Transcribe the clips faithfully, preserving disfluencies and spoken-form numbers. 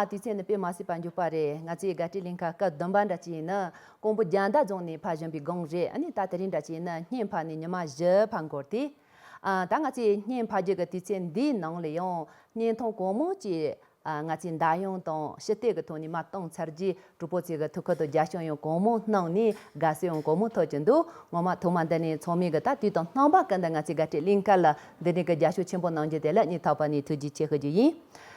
དུས་ཚོད་ནི་དཔེ་མ་སྲིད་པ་མགྱོགས་པ་རེད། ང་ཚོའི་དགའ་སྤྲོའི་གླིང་ག་སྐབས་བདུན་པ་འདྲ་ཅིག་ཡིན་ན་ཀོང་པོ་རྒྱ་མདའ་རྫོང་ནས་ཕར་བཞོན་པའི་སྒང་རེད། ཨ་ནི་ད་དེ་རིང་འདྲ་ཅིག་ཡིན་ན་བརྙན་ཕབ་ནས་ཉི་མ་བཞི་ཕར་འགོར་ཏེ། ཨ་ད་ང་ཚོས་བརྙན་ཕབ་རྒྱུ་གི་དུས་ཚོད་འདིའི་ནང་ལ་ཡང་བརྙན་ཐུང་གང་མང་ཅིག་ཨ་ང་ཚོས་འདར་ཡོང་དང་ཞི་བདེ་གི་ཐོག་ནས་མར་བཏང་ཚར་རྗེས་གྲོགས་པོ་ཚོས་གི་ཐུགས་ཁུར་དང་རྒྱབ་སྐྱོར་ཡང་གང་མང་གནང་ནས་དགའ་བསུ་ཡང་གང་མང་ཐོབ་ཀྱི་འདུག་ངོ་མ་ཐོག་མ་འདི་ནས་ཚང་མས་གི་ད་དུས་དང་རྣམ་པ་ཀུན་ཏུ་ང་ཚོའི་དགའ་སྤྲོའི་གླིང་ག་ལ་འདི་འདྲའི་གི་རྒྱབ་སྐྱོར་ཆེན་པོ་གནང་རྒྱུ་དེ་ལ་སྙིང་ཐག་པ་ནས་ཐུགས་རྗེ་ཆེ་ཞུ་རྒྱུ་ཡིན།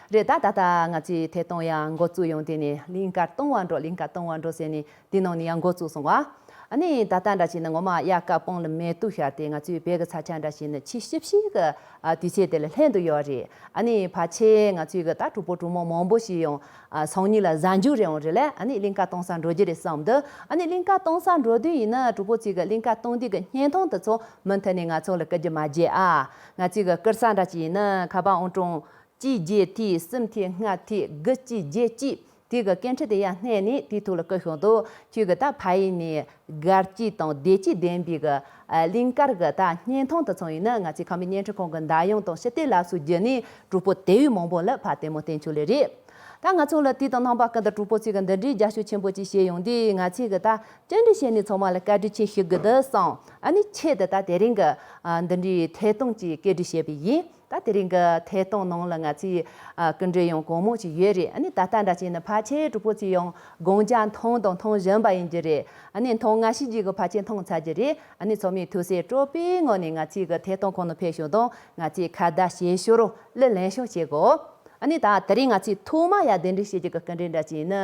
རེད། ད་ད་ལྟ་ང་ཚོའི་ཐད་གཏོང་ཡང་འགོ་བཙུགས་ཡོང་དུས་ནས་གླིང་ག་གཏོང་བར་འགྲོ། གླིང་ག་གཏོང་བར་འགྲོ་ཟེར་ནས་དེའི་ནང་ནས་ཡང་འགོ་བཙུགས་སོང་བ། ཨ་ནི་ད་ལྟ་འདྲ་བྱས་ན་ངོ་མ་དབྱར་ཁ་སྤང་ལ་མེ་ཏོག་ཤར་ཏེ་ང་ཚོའི་བོད་ཀྱི་ས་ཆ་འདྲ་བྱས་ན་ཆེས་ཞིབ་ཞིབ་ཀྱི་ཨ་དུས་ཚོད་དེ་ལ་ལྷན་དུ་ཡོད་རེད། ཨ་ནི་ཕལ་ཆེར་ང་ཚོའི་གི་ད་གྲོགས་པོ་གྲོགས་མོ་མང་པོ་ཞིག་ཡང་ཨ་སང་ཉིན་ལ་གཟའ་མཇུག་རེད་འོང་རེད་ལ། ཨ་ནི་གླིང་ག་གཏོང་ས་འགྲོ་རྒྱུ་རེད་བསམ་འདུག་ཨ་ནི་གླིང་ག་གཏོང་ས་འགྲོ་དུས་ཡིན་ན་གྲོགས་པོ་ཚོས་གི་གླིང་ག་གཏོང་དུས་གི་བརྙན་ཐུང་དེ་ཚོ་མུ་མཐུད་ནས་ང་ཚོ་ལ་བསྐུར་རྒྱུ་མ་བརྗེད་ཨ། ང་ཚོའི་གི་བསྐུར་ས་འདྲ་ཅིག་ཡིན་ན་ཁ་པར་ཨང་གྲངས་གཅིག་བརྒྱད་ཐིག་གསུམ་ཐིག་ལྔ་ཐིག་དགུ་གཅིག་བརྒྱད་གཅིག་དེ་གི་སྐད་འཕྲིན་དེ་ཡང་བསྣན་ནས་དེའི་ཐོག་ལ་བསྐུར་ཤོག་འདུག་ཁྱོད་ཀྱི་ད་ཕ་ཡུལ་ནས་དགའ་སྐྱིད་དང་བདེ་སྐྱིད་ལྡན་པའི་གི་ཨ་གླིང་དཀར་གི་ད་བརྙན་ཐུང་དེ་ཚོ་ཡིན་ན་ང་ཚོའི་ཁམས་པའི་བརྙན་འཕྲིན་ཁང་གི་འདར་ཡོང་དང་ཞི་བདེ་ལ་སོགས་བརྒྱུད་ནས་གྲོགས་པོ་དེ་བས་མང་པོ་ལ་ཕར་ལྟད་མོ་བསྟན་ཆོག་ལེ་རེད། ད་ང་ཚོ་ལ་དུས་དང་རྣམ་པ་ཀུན་ཏུ་གྲོགས་པོ་ཚོས་གི་འདི་འདྲའི་རྒྱབ་སྐྱོར་ཆེན་པོ་ཅིག་བྱས་ཡོང་དུས་ང་ཚོས་གི་ད་བཅར་འདྲི་བྱས་ནས་ཚང་མ་ལ་བཀའ་དྲིན་ཆེ་ཞུ་གི་འདུག་བསམ། ཨ་ནི་ཆེད་དུ་ད་དེ་རིང་གི་ཨ་འདི་འདྲའི་ཐད་གཏོང་ཅིག་སྐད་སྒྲིག་བྱས་པ་ཡིན། ད་དེ་རིང་གི་ཐད་གཏོང་ནང་ལ་ང་ཚོའི་ཨ་སྐུ་མགྲོན་ཡང་གང་མང་ཞིག་ཡོད་རེད། ཨ་ནི་ད་ལྟ་འདྲ་བྱས་ན་ཕལ་ཆེར་གྲོགས་པོ་ཚོས་ཡང་དགོངས་འཇགས་མཐོང་དང་མཐོང་བཞིན་པ་ཡིན་རྒྱུ་རེད། ཨ་ནི་མཐོང་སྔ་ཤོས་ཅིག་གི་ཕལ་ཆེར་མཐོང་ཚར་རྒྱུ་རེད། ཨ་ནི་ཚང་མས་ཐུགས་སེམས་སྤྲོ་པོའི་ངང་ནས་ང་ཚོའི་གི་ཐད་གཏོང་ཁང་ནང་ཕེབས་ཤོག་དང་ང་ཚོའི་ཁ་བརྡ་བྱེད་ཤོག་རོགས་གླུ་ལེན་ཤོག་བྱེད་དགོས། ཨ་ནི་ད་དེ་རིང་ང་ཚོས་ཐོག་མ་ཡར་གདན་འདྲེན་བྱེད་རྒྱུ་གི་སྐུ་མགྲོན་འདྲ་བྱས་ན་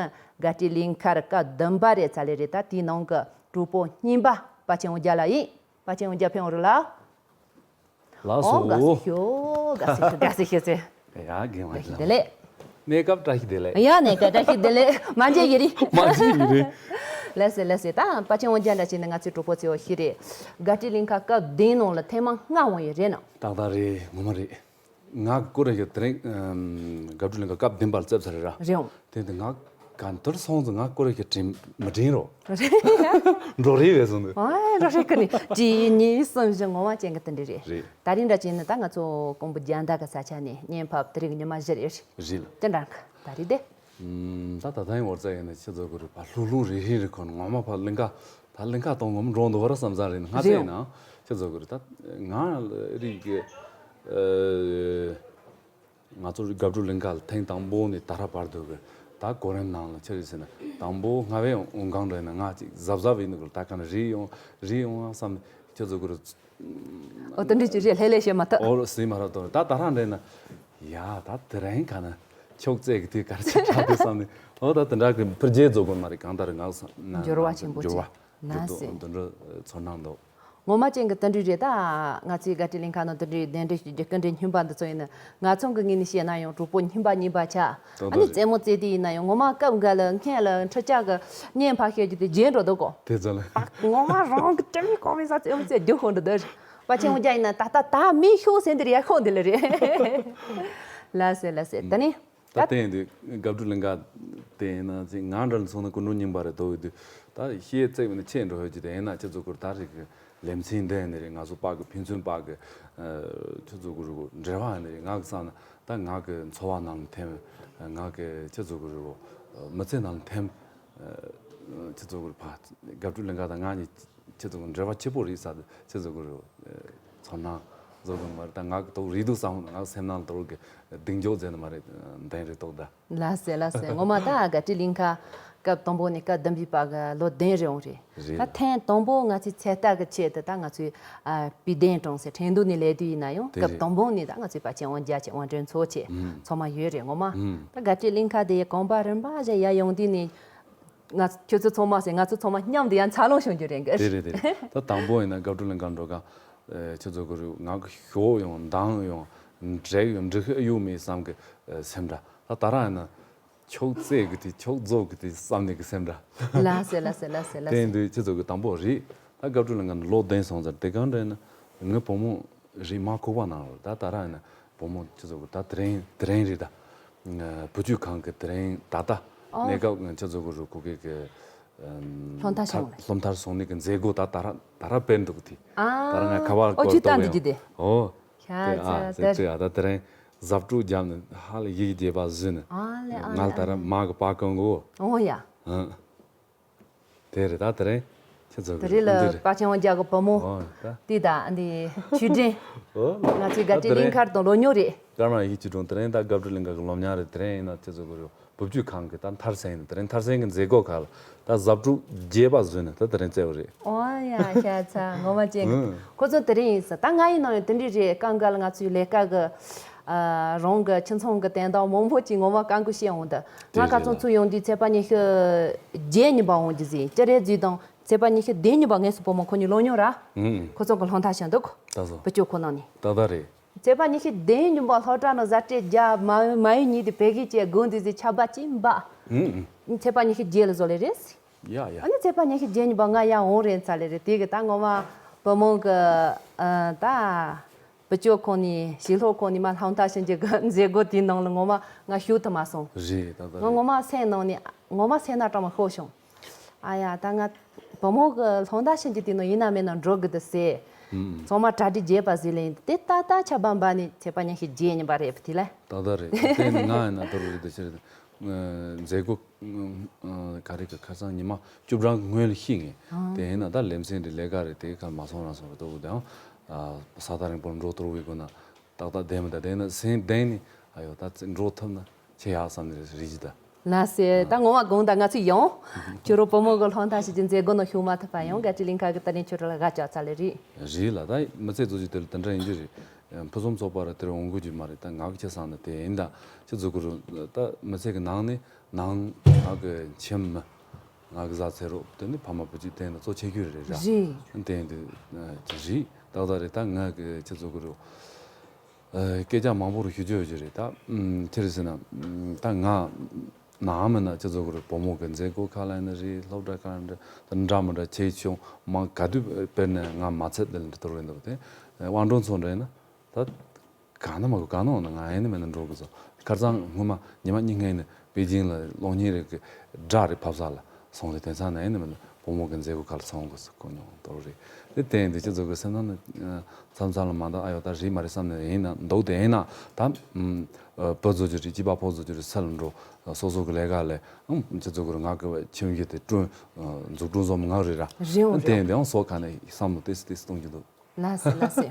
དགའ་སྤྲོའི་གླིང་ག་སྐབས་བདུན་པ་རེད་ཚར་ལེ་རེད། ད་དེའི་ནང་གི་གྲོགས་པོ་རྙིང་པ་དཔལ་ཆེན་དབང་རྒྱལ་ལགས་ཡིན། དཔལ་ཆེན་དབང་རྒྱལ་ཕེབས་འོང་རོགས་ལ། ལགས་ཨོ་དགའ་སོ། སེ་ཤོ་དགའ་སེ་ཤོ་དགའ་སེ་ཤོ་ཚེ། ཡ་རྒན་བ་བཀྲ་ཤིས་བདེ་ལེགས། གནས་སྐབས་བཀྲ་ཤིས་བདེ་ལེགས། ཡ་གནས་སྐབས་བཀྲ་ཤིས་བདེ་ལེགས། མ་མཇལ་ཡི་རེད། མ་མཇལ་ཡི་རེད། ལགས་སེ་ལགས་སེ། ད་དཔལ་ཆེན་དབང་རྒྱལ་འདྲ་བྱས་ན་ང་ཚོའི་གྲོགས་པོ་ཚོ་ཤི་རེད། དགའ་སྤྲོའི་གླིང་ག་སྐབས་བདུན་ནང་ལ་ཐེངས་མ་ལྔ་འོང་ཡི་རེད་ན། ཏག་ཏག་རེད། ངོ་མ་རེད། ང་ཀོ་རེ་གི་དེ་རིང་ཨམ་དགའ་སྤྲོའི་གླིང་ག་སྐབས་བདུན་པར་བཙལ་ཚར་རེད་ར། རེད་འོང་། དེ་འདི་ང་ག་འདིར་སོང་ཙང་ང་ཀོ་རེ་གི་དྲིན་མི་དྲན་རོ། རེད། འགྲོ་རེ་བས་སོང་འདི། ཨ་འགྲོ་རེ་ཀི་ནི་གཅིག་གཉིས་གསུམ་བཞི་ངོ་མ་ཅན་གི་དེ་འདྲ་རེད། རེད། ད་རིང་འདྲ་ཅན་ནི་ད་ང་ཚོ་ཀོང་པོ་རྒྱ་མདའ་གི་ས་ཆ་ནས་བརྙན་ཕབ་དེ་རིང་ཉི་མ་བཞི་རེད། རེད། དེ་འདྲ་ད་རེད་དེ། ད་ད་ཐེངས་འོར་ཙ་ཡིན་ན་ཁྱེད་ཚོ་གི་རུ་ཕ་ལྷུག་ལྷུག་རེ་རེ་རེ་ཁོ་ངོ་མ་ཕ་གླིང་ག་ད་གླིང་ག་གཏོང་ངོ་མ་འགྲོ་འདུག་བར་བསམ་ས་རེད། ང་ཚེ་རེད། ན་ཁྱེད་ཚོ་གི་རུ་ད་ང་རིག་གི་ང་ཚོ་དགའ་སྤྲོ་གླིང་ག་ལ་ཐེངས་དང་པོ་ནས་ད་ར་བར་དུ་གི་ད་གོ་རིམ་ནང་ལ་ཆི་རེད་ཟེར་ན་དང་པོ་སྔ་བའི་འོང་གང་རེད་ན་ང་ཅིག་གཟབ་གཟབ་ཡིན་ནི་གི་ད་ག་ན་རེ་ཡོང་རེ་ཡོང་བསམ་ཁྱེད་ཚོ་གི་རུ། ཨོ་དེ་འདྲ་ཅིག་རེད་ལྷད་ལྷད་བཤད་མ་ཐུབ། ཨོ་སྲིད་མ་རབས་དང་ད་ད་རང་འདྲེན་ན། ཡ་ད་དེ་རིང་ག་ན་ཁྱོད་བཙལ་གི་དུས་གར་ཆེ་དྲག་དུས་བསམ་ནས་ཨོ་ད་དེ་འདྲ་གི་ཕུར་རྒྱལ་རྫོགས་དགོས་མ་རེད། གང་ལྟར་ངག་བསམ་ན་འགྱུར་བ་ཆེན་པོ་འགྱུར་བ་ཅིག་ན་འགྱུར་ཟེར། དུ་འདི་འདྲ་ཚོར་སྣང་འདུག་ངོ་མ་ཅན་གི་དེ་འདྲ་རེད། ད་ང་ཚོའི་དགའ་སྤྲོའི་གླིང་ག་ནང་དེ་འདྲའི་གདན་འདྲེན་ཞུ་རྒྱུ་སྐུ་མགྲོན་རྙིང་པ་འདི་ཚོ་ཡིན་ན་ང་ཚོ་གི་ངོས་ནས་བཤད་ན་ཡང་གྲོགས་པོ་རྙིང་པ་རྙིང་པ་ཆགས། ཨ་ནི་རྩེད་མོ་རྩེ་དུས་ཡིན་ན་ཡང་ངོ་མ་སྐབས་འགའ་ལ་སྔན་ལ་འཕྲུལ་ཆས་གི་བརྙན་ཕབ་བཤད་རྒྱུ་དེ་བརྗེད་འགྲོ་འདུག་གོ། དེ་ཚོ་ལ། ངོ་མ་རང་གི་དྲི་མེད་གོང་མའི་ས་ཚོད་ཚོད་རྒྱུ་ཤོང་འདུག་ད་རེད། པ་ཆེན་མོ་རྒྱ་ཡིན་ན་ད་ལྟ་ད་མི་ཤོག་ཟེར་འདིར་ཡར་ཤོག་འདི་ལ་རེད། ལ་སེ་ལ་སེ་ད་ནི། ད་ལྟ་ཡིན་དུས་དགའ་སྤྲོ་གླིང་ག་དེ་ཡིན་ན་ཅིག་ང་འདྲ་ལ་སོང་ན་སྐུ་མགྲོན་རྙིང་པ་རེད་འདུག་ཡོད་དུས་ད་ཤེས་ཚེགས་ནི་ཆེ་འགྲོ་ཡོད་ཀྱི་དེ་ཡིན་ན་ཁྱེད་ཚོ་སྐོར་ད་རེས་ཀྱི་ལེ་ཚན་འདི་ནི་རེད། ང་ཚོ་པག་གི་ཕན་ཚུན་པག་གི་ཁྱེད་ཚོ་སྐོར་འབྲེལ་བ་ནི་རེད། ང་གི་བསམ་ན་ད་ང་གི་འཚོ་བ་ནང་ལ་འཐེམ། ང་གི་ཁྱེད་ཚོ་སྐོར་མི་ཚེ་ནང་ལ་འཐེམ། ཁྱེད་ཚོ་གི་ཕ་དགའ་སྤྲོ་གླིང་ག་དང་ང་གཉིས་ཁྱེད་ཚོ་གི་འབྲེལ་བ་ཆེ་པོ་རེད་ས་དེ་ཁྱེད་ཚོ་གི་ཚོར་སྣང་བཟོ་གི་མ་རེད། ད་ང་གི་ཏོག་རེད་འདུག་བསམ་ང་སེམས་ནང་ལ་ཏོག་གི་གདེང་འཇོག་མཛད་ནི་མ་རེད། འདན་རེད་ཏོག་ད། ལ་སེ་ལ་སེ་ངོ་མ་ད་དགའ་སྤྲོ་གླིང་ག་སྐབས་དང་པོ་ནས་སྐབས་བདུན་པའི་བར་གི་ལོ་བདུན་རེ་འོང་རེད། རེད། ད་ཐེངས་དང་པོ་ང་ཚོའི་ཚེ་ལྟ་གི་ཆེད་དུ་ད་ང་ཚོའི་ཨ་པི་དན་གྲོང་སེ་ཁྲེང་ཏུའུ་ནས་ལས་དུས་ཡིན་ན་ཡང་དེ་སྐབས་རེད། དང་པོ་ནས་ད་ང་ཚོའི་པ་ཆེན་དབང་རྒྱལ་གྱི་དབང་འདྲེན་ཚོགས་ཆེད་ཚང་མ་ཡོད་རེད་ངོ་མ། ད་དགའ་སྤྲོ་གླིང་ག་དེ་གོམ་པ་རིམ་པ་བཞིན་ཡར་ཡོང་དུས་ནས། ང་ཁྱོད་ཚོ་ཚང་མ་ཟེར་ང་ཚོ་ཚང་མ་མཉམ་དུ་ཡང་འཚར་ལོངས་བྱུང་རྒྱུ་རེད་འགའ། དེ་རེད་དེ་རེད། ད་དང་པོ་ཡིན་ན་དགའ་སྤྲོ་གླིང་ག་འགྲོ་ག་ཁྱོད་ཚོ་གི་རུ་ང་གི་ཞོགས་ཡོང་མདང་ཡོང་འབྲེག་ཡོང་འབྲི་ཤི་ཨ་ཡུ་མི་བསམ་གི་སེམས་འདྲ། ད་ད་རང་ཡིན་ན་ཁྱོད་བཙལ་གི་དེ་ཁྱོད་རྫོགས་གི་དེ་བསམ་ནས་གི་སེམས་འདྲ། ལ་སེ་ལ་སེ་ལ་སེ་ལ་དེ་ཡིན་སེ། དུས་ཁྱོད་ཚོ་གི་དང་པོ་རེད། ད་དགའ་སྤྲོ་གླིང་ག་ལོ་བདུན་སོང་ཚར་དེ་གང་འདྲ་ཡིན་ན་ངའི་བུ་མོ། རི་མ་ཁུག་པ་ནང་ལ་ད་ད་ར་ཡིན་ན་བུ་མོ་ཁྱེད་ཚོ་གི་ད་དེ་རིང་དེ་རིང་རེད་ད། བུ་བཅོལ་ཁང་གི་དེ་རིང་ད་ལྟ་ཨོ། གནས་སྐབས་ཁྱེད་ཚོ་གི་རུ་ཁུག་གི་གི་སློབ་མཐར་སོང་ནས། སློབ་མཐར་སོང་ནས་གི་མཛད་སྒོ་ད་ད་ར་ད་ར་སྤེལ་འདུག་དེ། ཨ། ད་ར་ང་ཁ་བ་ཨོ་སྐོར་ཅི་ལྟ་འདུག་གི་དེ། ཨོ། ཤ་དེ་ཨ་ཚ་ཟེར་དེ་ཨ་ད་དེ་རིང་ གཟབ་ཕྲུག་བརྒྱབ་ནས་ཧ་ལས་ཡི་གེ་རྒྱས་པ་བཟོས་ནས། ཨ་ལེ་ཨ་ལེ། ང་ད་ར་མ་གི་པ་ཀང་གོ། ཨོ་ཡ། ཨང་། དེ་རེད། ད་དེ་རིང་ཁྱེད་ཚོ་གི་དེ་རིང་ལ་འདི་རེད། པ་ཆེན་དབང་རྒྱལ་གི་བུ་མོ། ཨོ་ད། དེ་ད་འདི་ཆོས་སྒྲོན། ཨོ། ང་ཚོའི་དགའ་སྤྲོའི་གླིང་མཁར་དང་ལོ་ཉོ་རེད། སྐར་མ་ཡི་ཆོས་སྒྲོན། དེ་རིང་ད་དགའ་སྤྲོའི་གླིང་མཁར་གི་སློབ་གཉེར་རེད། དེ་རིང་ཡིན་ན་ཁྱེད་ཚོ་གི་རེད། བུ་བཅོལ་ཁང་གི་ད་མཐར་ཟིན་ཡིན། དེ་རིང་མཐར་ཟིན་གྱི་མཛད་སྒོ་ཁག་ལ་ད་གཟབ་ཕྲུག་རྒྱས་པ་བཟོས་ནས་ད་དེ་རིང་བཙལ་བ་རེད། ཨོ་ཡ་ཤ་ཚ་ངོ་མ་ཅན་གི། ཨང་། ཁོ་ཚོ་དེ་རིང་ཡིན་ས་ད་ང་ཡིན་ནང་ཡང་དེ་འདྲ་རེད། སྐབས་འགའ་ལ་ང་ཚོའི་ལས་ཀ་གི་ཨ་རང་གི་ཁྱིམ་ཚང་གི་དོན་དག་མང་པོ་ཅིག་ངོ་མ་རྐང་འགུལ་བྱས་འོང་དུ། ང་དེ་ཁ་རེད་ཚང་ལ་ཚུར་ཡོང་དུས་ཚེས་པ་ཉི་ཤུ་རྗེས་ཉིན་པ་འོང་རྒྱུ་ཟིན་ཅི་རེད་རྫུས་དང་ཚེས་པ་ཉི་ཤུ་བདུན་ཉིན་པ་ངས་སུ་བུ་མོ་ཁོ་གཉིས་ལོ་ཉོ་ར། ཨང་། ཁོ་ཚོ་གི་སློབ་མཐར་ཕྱིན་འདུག་ད་སོ། བུ་བཅོལ་ཁང་ནང་ནས། ད་ད་རེད། ཚེས་པ་ཉི་ཤུ་བདུན་ཉིན་པ་སློབ་གྲྭ་ནང་གཟའ་སྤྲད་རྒྱ་མ་མ་ཡུལ་ཉིད་དུ་བེད་སྐྱེལ་དགོས་འདུག་ཟེར་ཆར་པ་ཅིག་འབབ། ཨང་། ཚེས་པ་ཉི་ཤུ་བརྒྱད་ལ་བཟོ་ལེ་རེད། ཡ་ཡ། ཨ་ནི་ཚེས་པ་ཉི་ཤུ་བརྒྱད་ཉིན་པ་ང་ཡར་འོང་རེད་ཚ་ལེ་རེད། དེ་གི་ད་ངོ་མ་བུ་མོ་གི་ཨ་ད་བུ་བཅོལ་ཁང་ནས་ཞིང་སློབ་ཁང་ནས་མ་སློབ་མཐར་ཕྱིན་གྱི་གི་མཛད་སྒོ་དེའི་ནང་ལ་ངོ་མ་ང་ཞུགས་ཐུབ་མ་སོང་། རེད། ད་ད་ང་རེད། ངོ་མ་སེམས་ནང་ནས་ངོ་མ་སེམས་ན་སྐྲག་མ་ཤོར་བྱུང་། ཨ་ཡ་ད་ང་བུ་མོ་གི་སློབ་མཐར་ཕྱིན་གྱི་དེ་ནང་ཡིན་ན་མིན་ན་འགྲོ་གི་འདུག་ཟེར། ཨང་། ཚང་མ་གྲ་སྒྲིག་བྱས་པ་ཟིག་ལ་ཡིན་དེ་ད་ལྟ་ཆར་པ་འབབ་ནས་ཚེས་པ་ཉི་ཤུ་བརྒྱད་ཉིན་པ་རེད་བུ་དེ་ལ། ད་ད་རེད། དེ་ནི་ང་ཡིན་ན་ད་རུ་རེད་དེ་ཕྱིར། མཛད་སྒོ་ག་རེ་གི་ཁ་སང་ཉི་མ་བཅུ་གྲངས་སྔོན་ལ་ཤེས་ངེས། ཨང་། དེ་ཡིན་ན་ད་ལེམ་སེང་དེ་ལས་ཀ་རེད། དེ་ག་མ་སོང་རང་སོང་རེད་འདུག་དེའང་ས་ཐག་རིང་པོར་འགྲོ་ཐུར་བའི་སྒོ་ན་ཏག་ཏག་བསྡད་མི་ད་དེ་ན་སེང་བདེན་ནི་ཨ་ཡོ་ད་འགྲོ་ཐུབ་ན་ཆེ་ཡག་བསམ་ནས་རེད་ཅི་ད། ལགས་སེ་ད་ངོ་མ་དགོངས་དག་ང་ཚོ་ཡོང་། ཁྱོད་རང་བུ་མོ་གི་སློབ་མཐར་ཕྱིན་གྱི་མཛད་སྒོ་ནང་ཞུགས་མ་ཐུབ་པ་ཡང་དགའ་སྤྲོའི་གླིང་ག་གི་ད་ནི་ཁྱོད་རང་ལ་དགའ་ཅག་ཚ་ལེ་རེད། རེད་ལ་ད་མི་ཚེ་གཙོ་ཆེ་དེ་ལ་དེ་འདྲ་ཡིན་རྒྱུ་རེད། ཕུན་སུམ་ཚོགས་པ་ར་དེར་འོང་དགོས་རྒྱུ་མ་རེད། ད་ང་གི་ཆ་བསམ་ན་དེ་ཡིན་ད་ཁྱེད་ཚོ་གི་རུ་ད་མི་ཚེ་གི་ནང་ནས་ནང་ང་གི་ཁྱིམ་མི་ང་གི་བཟའ་ཚེ་རོགས་དེ་ནི་ཕ་མ་བུ་གཅིག་དེ་ནི་གཙོ་ཆེ་རྒྱུ་རེད་ར། རེད། དེ་ཡིན་དུས་རེད་ཏག་ཏག་རེད། ད་ང་གི་ཁྱེད་ཚོ་གི་རུ་སྐད་ཆ་མང་པོ་རུ་ཞུ་རྒྱུ་ཡོད་རྒྱུ་རེད། ད་ཁྱེད་རེད་ཟེར་ན་ད་ང་ནའང་མིན་ན་ཁྱེད་ཚོ་གི་རུ་བུ་མོ་གི་མཛད་སྒོ་ཁག་ལ་ཡིན་ན་རེད། སློབ་གྲྭ་ཁག་ལ་ཡིན་ན་རེད། ད་འདྲ་མི་འདྲ་ཆེ་ཆུང་མང་ག་དུས་དཔེར་ན་ང་མ་ཚད་དེ་ལ་འདྲི་དོར་བས་འདུག་དེ་དབང་སྒྲོན་ཚོ་འདྲ་ཡིན་ན་ད། གང་ན་མ་གོ་གང་ན་འོང་ན་ང་ཡིན་ན་མིན་ན་འགྲོ་དགོས་སོ། ཁར་སང་སྔོན་མ་ཉི་མ་གཉིས་སྔོན་ནས་པེ་ཅིང་ལ་གློག་བརྙན་རིགས་ཀྱི་སྒྲ་རིགས་ཕབ་ས་ལ་སོང་སྟེ་དེང་སང་ན་ཡིན་ན་མིན་ན་བུ་མོ་གི་མཛད་སྒོ་ཁག་ལ་སོང་དགོས་སོ་གོ་མྱོང་དོར་རེད། དེ་བསྟན་འདི་ཅི་ཚོ་གི་སེམས་ནང་ན་མཚམས་མཚམས་ལ་མ་འདང་ཨ་ཡོ་ད་རེད་མ་རེད་བསམ་ནས་ཡིན་ན་འདུག་དེ་ཡིན་ན་ད་བུ་བཟོ་རྒྱུ་རེད། སྐྱེས་པ་ཕོ་བཟོ་རྒྱུ་རེད། ས་ལ་འགྲོ་སོ་སོ་གི་ལས་ཀ་ལས་ཅི་ཚོ་གི་རུ་ང་གི་ཁྱིམ་གཞི་དེ་བསྐྲུན་འཛུགས་སྐྲུན་བཟོ་མི་ང་རེད་ར། རེད་འོང་རེད་དེ་འོང་། འདི་ཡང་སོ་ཁ་ནས་བསམ་བློ་ཏེ་སི་ཏེ་སི་གཏོང་རྒྱུ་འདུག་ལགས་སེ་ལགས་སེ།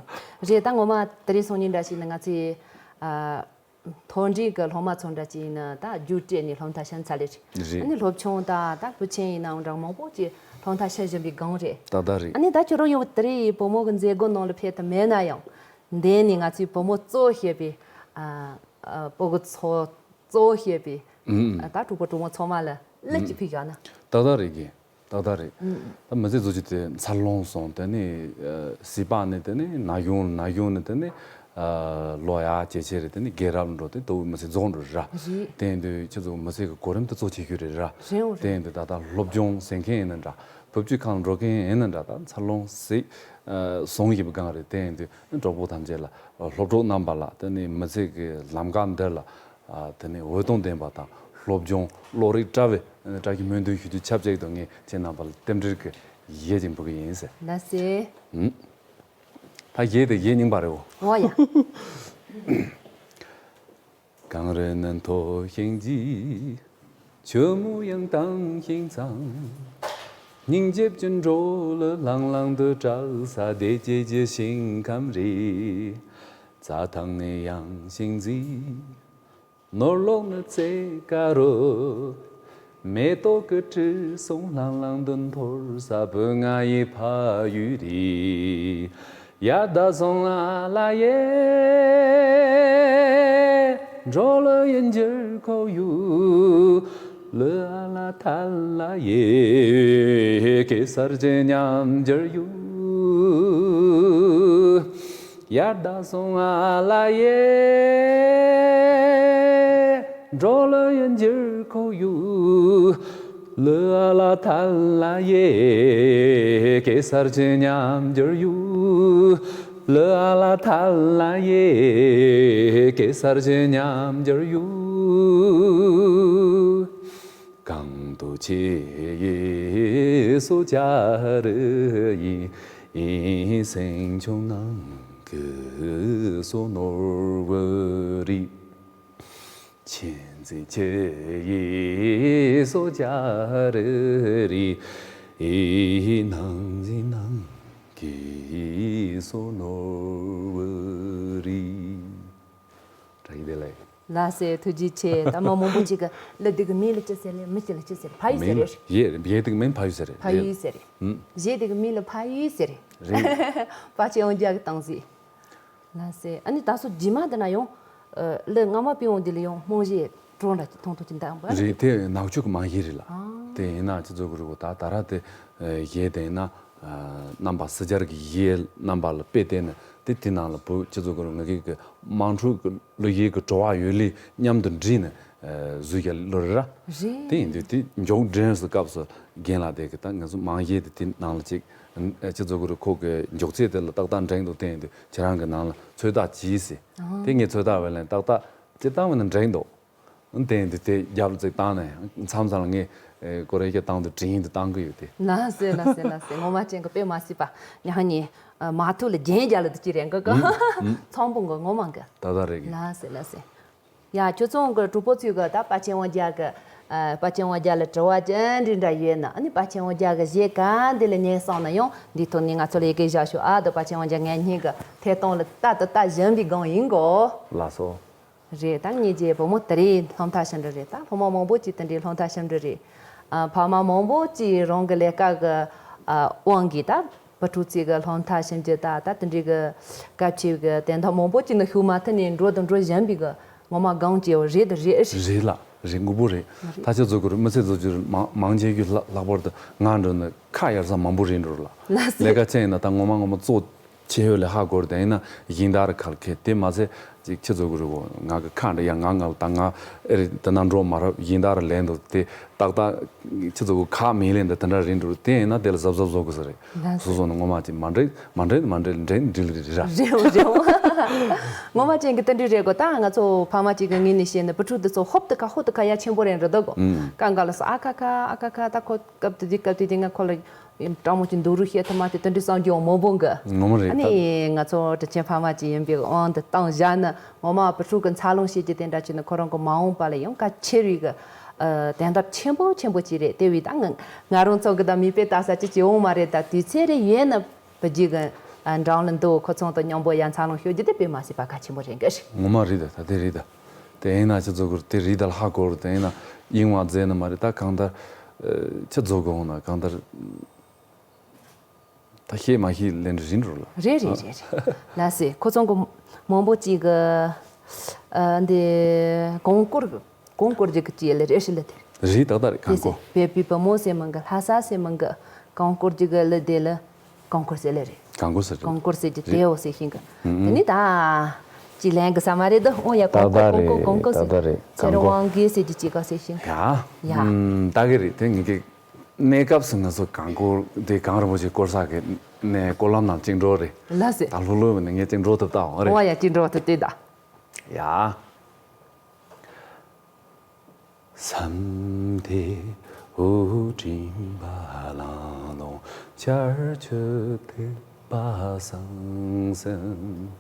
རེད། ད་ངོ་མ་དེ་རིང་སང་ཉིན་འདྲ་ཞིག་ནི་ང་ཚོའི་ཨ་མཐོ་འབྲིང་གི་སློབ་མ་ཚོ་འདྲ་ཅིག་ཡིན་ན་ད་རྒྱུགས་སྤྲད་ནས་སློབ་མཐར་ཕྱིན་ཚར་ལེ་རེད། རེད། ཨ་ནི་སློབ་ཆུང་དང་ད་བུ་ཆེན་ཡིན་ནའང་འདྲ་མང་པོ་ཅིག་སློབ་མཐར་ཕྱིན་བཞིན་པའི་སྒང་རེད། ཏག་ཏག་རེད། ཨ་ནི་ད་ཁྱོད་རང་ཡང་དེ་རིང་བུ་མོ་གི་མཛད་སྒོ་ནང་ལ་ཕེབས་ཐུབ་མེད་ན་ཡང་འདི་ནི་ང་ཚོའི་བུ་མོ་གཙོ་བོ་བྱས་པའི་ཨ་ཨ་སྤུ་གུ་ཚོ་གཙོ་བོ་བྱས་པའི་ཨ་ད་གྲོགས་པོ་གྲོགས་མོ་ཚང་མ་ལ་གླུ་ཅིག་ཕུལ་བཞག་ན། ཏག་ཏག་རེད་གི། ཏག་ཏག་རེད། ད་མི་ཚེ་གཙོ་ཆེ་དེ་འཚར་ལོངས་སོང་། དེ་ནས་སྲིད་པ་ནས་དེ་ནས་ན་གཞོན་ན་གཞོན་ནས་དེ་ནས་ལོ་ཡག་ཇེ་ཆེ་རེད། དེ་ནས་རྒན་རབས་འགྲོ་དེ་ལྟ་བུ་མི་ཚེ་རྫོགས་འགྲོ་ར། རེད། དེ་ཡིན་དུས་ཁྱེད་ཚོ་མི་ཚེ་གི་གོ་རིམ་དེ་གཙོ་ཆེ་ཤོས་རེད་ར། རེད་འོ་རེད། དེ་ཡིན་དུས་ད་ལྟ་སློབ་སྦྱོང་ཟེར་མཁན་ཡིན་ན་འདྲ། བུ་བཅོལ་ཁང་འགྲོ་མཁན་ཡིན་ན་འདྲ། ད་འཚར་ལོངས་ཟེར་སོང་ཡིན་པ་གང་རེད། དེ་ཡིན་དུས་གྲོགས་པོ་ཐམས་ཅད་ལ་སློབ་གྲོགས་རྣམ་པ་ལ་དེ་ནས་མི་ཚེ་གི་ལམ་ཁ་འདི་ལ། དེ་ནས་འོད་སྟོང་ལྡན་པ་དང་སློབ་སྦྱོང་བློ་རིག་བཀྲ་བའི་བཀྲ་ཤིས་སྨོན་འདུན་ཞུ་རྒྱུ་ཆབས་ཅིག་ཏུ་ངས་ཁྱེད་རྣམ་པ་ལ་རྟེན་འབྲེལ་གྱི་གཞས་ཅིག་འབུལ་གི་ཡིན་ཟེར། ལགས་སེ། ད་གཞས་དེ་གཞས་རྙིང་པ་རེད་འོ། འོ་ཡ། གིས་སོ་ནོར་བུ་རེད། མཁྱེན་བརྩེ་ཆེ་ཡིས་སོ་བྱ་རི་རི། ཨེ་ནང་ཟི་ནང་གིས་སོ་ནོར་བུ་རེད། བཀྲ་ཤིས་བདེ་ལེགས། ལགས་སེ། ཐུགས་རྗེ་ཆེ། ད་མ་མང་པོ་ཅིག་གིས་གླུ་འདི་གི་མིང་ལ་ཅི་ཟེར་རེད། མི་ཅི་ལ་ཅི་ཟེར། ཕ་ཡུལ་ཟེར་རེད། ཡེ་རེད། གཞས་འདི་གི་མིང་ཕ་ཡུལ་ཟེར་རེད། ཕ་ཡུལ་ཟེར་རེད། ཨུམ། གཞས་འདི་གི་མིང་ལ་ཕ་ཡུལ་ཟེར་རེད། རེད། དཔལ་ཆེན་དབང་རྒྱལ་གྱིས་བཏང་ཟིག་ལགས་སེ། ཨ་ནི་ད་སོ་རྗེས་མ་འདི་ན་ཡང་། ཨ། གླུ་སྔ་མ་པི་ཝང་འདི་ལ་ཡང་དམངས་གཞས་སྤྲོ་འདྲ་ཅིག་ཐུང་ཐུང་ཅིག་འདུག་པ། རེད། དེ་ནག་ཆུ་གི་དམངས་གཞས་རེད་ལ། ཨ། དེ་ཡིན་ན་ཅི་ཚོ་གི་རུ་གོ་ད་ད་ར་དེ། ཨ། གཞས་དེ་ཡིན་ན། ཨ། རྣམ་པ་སི་སྦྱར་གྱི་གཞས་རྣམ་པ་ལ་དཔེ་བལྟས་ནས་དེ་དེ་ནང་ལ་བོད་ཅི་ཚོ་གི་རུ་ང་གི་གི་དམངས་ཁྲོད་ཀྱི་གླུ་གཞས་ཀྱི་བྲོ་བ་ཡོད་ལེ་མཉམ་དུ་བསྒྲིལ་ནས། ཨ། བཟོས་ཀྱི་གླུ་རེད་ར། རེད། དེ་ཡིན་དུས་དེ་མགྱོགས་འགྲན་སུ་སྐབས་སུ་རྒན་ལགས་དེ་གི་ད་ང་ཚོ་དམངས་གཞས་དེ་དེ་ནང་ལ་ཅིག་ཨ། ཅི་ཚོ་གི་རུ་ཁོ་གི་མགྱོགས་ཚད་དེ་ལ་ཏག་ཏག་འགྲན་འདུག་དེ་ཡིན་དུས་ཁྱེད་རང་གི་ནང་ལ་ཚོད་ལྟ་གྱིས་ཟེར། ཨ། དེ་ངས་ཚོད་ལྟ་བས་ལན་ཏག་ཏག་སྤྱིར་བཏང་བས་ན་འགྲན་འདུག་དེ་ཡིན་དུས་དེ་རྒྱབ་ལ་ཅིག་བཏང་ནས་མཚམས་མཚམས་ལ་ངས་ཨེ། ཀོ་རེ་ཤ་བཏང་དུས་དྲིན་དུ་བཏང་གི་ཡོད་དེ། ལགས་སེ། ལགས་སེ། ལགས་སེ། ངོ་མ་ཅན་གི་དཔེ་མ་སྲིད་པ་ཉག་ཉེ། ཨ། མ་ཐུག་ལ་རྒྱན་རྒྱག་ལ་དུ་ཅི་རེད་འགའ་གི། ཨུམ། ཨུམ། ཚོང་པོ་འགའ་ངོ་མ་འགའ། ད་ད་རེད་གི། ལགས་སེ། ལགས་སེ། ཡ། ཁྱོད་ཚོ་གི་གྲོགས་པོ་ཚོས་གི་ད་དཔལ་ཆེན་དབང་རྒྱལ་གི། ཨ། དཔལ་ཆེན་དབང་རྒྱལ་ལ་དྲི་བ་ཅི་འདྲ་འདྲ་ཡོད་ན། ཨ་ནི་དཔལ་ཆེན་དབང་རྒྱལ་གི་གཞས་ག་འདི་ལ་ཉན་སོང་ན་ཡང་འདི་ཐོག་ནས་ང་ཚོ་ལ་ཡི་གེ་བཞག་ཤོག་ཨ། ད་དཔལ་ཆེན་དབང་རྒྱལ་ངའི་སྙིང་གི་ཐད་གཏོང་ལ་ད་ད་ད་བཞིན་པའི་སྒང་ཡིན་གོ། ལགས་སོ། རེད། ད་ངེད་ཀྱི་བུ་མོ་དེ་རིང་སློབ་མཐར་ཕྱིན་འགྲོ་རེད། ད་སློབ་མ་མང་པོ་ཅིག་དེ་འདྲའི་སློབ་མཐར་ཕྱིན་འགྲོ་རེད། ཨ། ཕ་མ་མང་པོ་ཅིག་རང་གི་ལས་ཀ་གི། ཨ། དབང་གིས་ད་བུ་ཕྲུག་ཅིག་གི་སློབ་མཐར་ཕྱིན་རྒྱུ་ད་ད་དེ་འདྲའི་གི་སྐབས་ཆེ་བའི་གི་དོན་དག་མང་པོ་ཅིག་ནི་ཤུགས་མ་ཐུག་ནས་འགྲོ་དང་འགྲོ་བཞིན་པའི་གི་ངོ་མ་སྒང་སྐྱེ་བོ་རེད་དང་རེད། རེད་ལ་རེད། མགོ་པོ་རེད། རེད། ད་ཆ་ཚོ་གི་རུ་མི་ཚེ་རྫོགས་རྒྱུ་མང་མང་ཆེ་རྒྱུ་ལྷག་ལྷག་པར་དུ་ང་འགྲོ་ནི་ཁ་གཡར་ས་མང་པོ་རེད་འགྲོ་ལ། ལགས་སེ། ལས་ཀ་ཅན་ཡིན་ན་ད་ངོ་མ་ངོ་མ་གཙོ་ཆེ་ཡོད་ལས་ཧ་གོ་རེད། དེ་ཡིན་ན་ཡིན་ད་ར་ཁར་ཁེ་དེ་མ་ཚད་ཅིག་ཁྱི་ཚོ་གི་རུ་གོ་ང་གི་ཁ་འདྲ་ཡ་ང་ང་ལ་ད་ང་ཨེ་རེད་དེ་ན་འགྲོ་མ་རབས་ཡིན་ད་ར་ལེན་འདུག་དེ་ཏག་ཏག་ཁྱི་ཚོ་གི་ཁ་མི་ལེན་ད་དེ་འདྲ་རེད་འགྲོ། དེ་ཡིན་ན་དེ་ལ་གཟབ་གཟབ་བཟོ་དགོས་ས་རེད། ལགས་སོ། བཟོ་བཟོ་ན་ངོ་མ་ཅིག་མ་འདྲེ་མ་འདྲེ་མ་འདྲེ་འདྲེ་འདྲེ་ལི་རེད་ར། རེད་རེད། ངོ་མ་ཅན་གི་དེ་འདྲ་རེད་གོ་ད་ང་ཚོ་ཕ་མ་ཅིག་གི་ངོས་ནས་བཤད་ན་བུ་ཕྲུག་དེ་ཚོ་ཧོབ་ཏེ་ཁ་ཧོབ་ཏེ་ཁ་ཡ་ཆེན་པོ་རེད་འགྲོ་འདུག་གོ་ཨུམ། ཀ་འགའ་ལ་སོ་ཨ་ཁ་ཁ་ཨ་ཁ་ཁ་ད་ཁོ། སྐབས་དེ་དུས་སྐབས་དེ་དུས་ང་ཁོ་ལ་སྤྲང་མོ་ཅིག་འདུག་རུ་བཤད་ཐུབ་མ་དེ་དེ་འདྲའི་བསམ་རྒྱུ་མང་པོ་འགའ། ངོ་མ་རེད། ཨ་ནི་ད་ང་ཚོ་དྲིན་ཆེན་ཕ་མ་ཅིག་ཡིན་པའི་དབང་དུ་བཏང་བཞག་ན་ངོ་མ་བུ་ཕྲུག་གི་འཚར་ལོངས་བྱེད་རྒྱུ་དེ་འདྲ་བྱས་ན་ཁོ་རང་གི་མ་འོངས་པ་ལ་ཡང་གལ་ཆེ་བའི་གི་ཨ་དོན་དག་ཆེན་པོ་ཆེན་པོ་ཅིག་རེད། དེ་བས་ད་ང་ང་རང་ཚོ་གི་ད་མིག་དཔེ་ལྟ་ས་ཅིག་ཅིག་འོང་མ་རེད། ད་དུས་ཚོད་རེ་ཡོད་ན་བུ་རྒྱུད་གི་ཨ་འབྲང་ལ་འདུག་ཁོ་ཚང་དང་མཉམ་པོ་ཡ་འཚར་ལོངས་ཤོད་རྒྱུ་དེ་དཔེ་མ་སྲིད་པ་གལ་ཆེན་པོ་རེད་འགའ་ཞིག་ངོ་མ་རེད། ད་ད་དེ་རེད་ད། དེ་ཡིན་ན་ཁྱེད་ཚོ་གི་དེ་རེད་ད་ལ་ཧ་གོ་རུ་དེ་ཡིན་ན་ཡིན་བ་མཛད་ནི་མ་རེད། ད་གང་ལྟར་ཨ་ཁྱེད་ཚོ་གི་འོང་ན་གང་ལྟར་ད་ཤེས་མ་ཤེས་ལེན་རིན་རུ་ལ། རེད་རེད་རེད་རེད། ལགས་སེ། ཁོ་ཚོ་གི་མང་པོ་ཅིག་གི་ཨ་འདི་གོང་བཀུར་གོང་བཀུར་རྒྱུ་གི་ཅིག་ལ་རེད་ཤི་ལ་དེ། རེད་ད་ད་རེད། གང་གོ་བོད་པའི་བུ་མོ་ཟེར་མི་འགའ་ལྷ་ས་ཟེར་མི་འགའ་གོང་བཀུར་རྒྱུ་གི་ལ་དེ་ལ། གོང་བཀུར་ཟེར་ལེ་རེད། གོང་བཀུར་ཟེར་རེད། གོང་བཀུར་ཟེར་གྱི་རེད། དེའོ་ཟེར་ཤིང་གི། ཨུ་ཨུ། དེ་ནི་ད། ཅི་ལན་གི་ས་མ་རེད་དོ། འོ་ཡ་ད་གོང་ད་བཀུར་རེད། གོང་བཀུར་ད་ཟེར། ད་རེད། ཚེ་རིང་དབང་གིས་ཟེར་གྱི་ཅི་ག་ཟེར་ཤིང་གི། ཡ། ཡ། ཨུམ། ད་གི་རེད། དེ་ངེད་ཀྱི་གནས་སྐབས་སུ་ང་ཚོ་གོང་བཀུར་དེ་གངས་རིན་པོ་ཆེ་སྐོར་ས་གི་ནས་སྐོར་ལམ་ནང་བཅིངས་འགྲོ་རེད། ལ་ཟེར། ད་ལྷོ་ལྷོ་ནས་ངས་བཅིངས་འགྲོ་ཐུབ་ད་འོ་རེད། འོ་ཡ་བཅིངས་འགྲོ་ཐུབ་དེ་ད། ཡ། བསམ་དེ་འུ་དྲིན་པ་ལང་ལོང་། ཆར་ཆུ་ཐིགས་པ་ཟང་ཟིང་།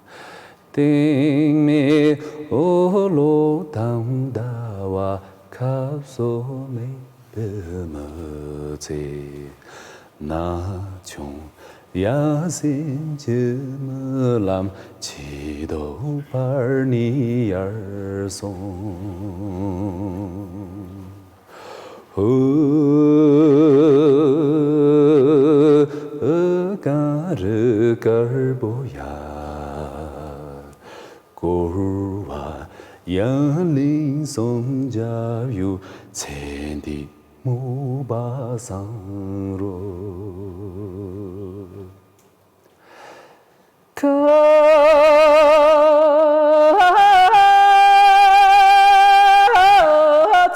སྟེང་མའི་འོ་ལོ་དང་ཟླ་བ་ཁ་བཟོ་མེད་པའི་མི་ཚེ། ན་ཆུང་ཡ་སེམས་ཀྱི་རྨི་ལམ་ཕྱི་དོག་བར་ནས་ཡར་སོང་། ཧུ། གངས་རི་དཀར་པོ་ཡ། སྐོར་བ་ཡང་གླིང་སུམ་བརྒྱ་ཡུ། ཚེ་འདི་སྨུག་པ་སངས་རོ། ཁ་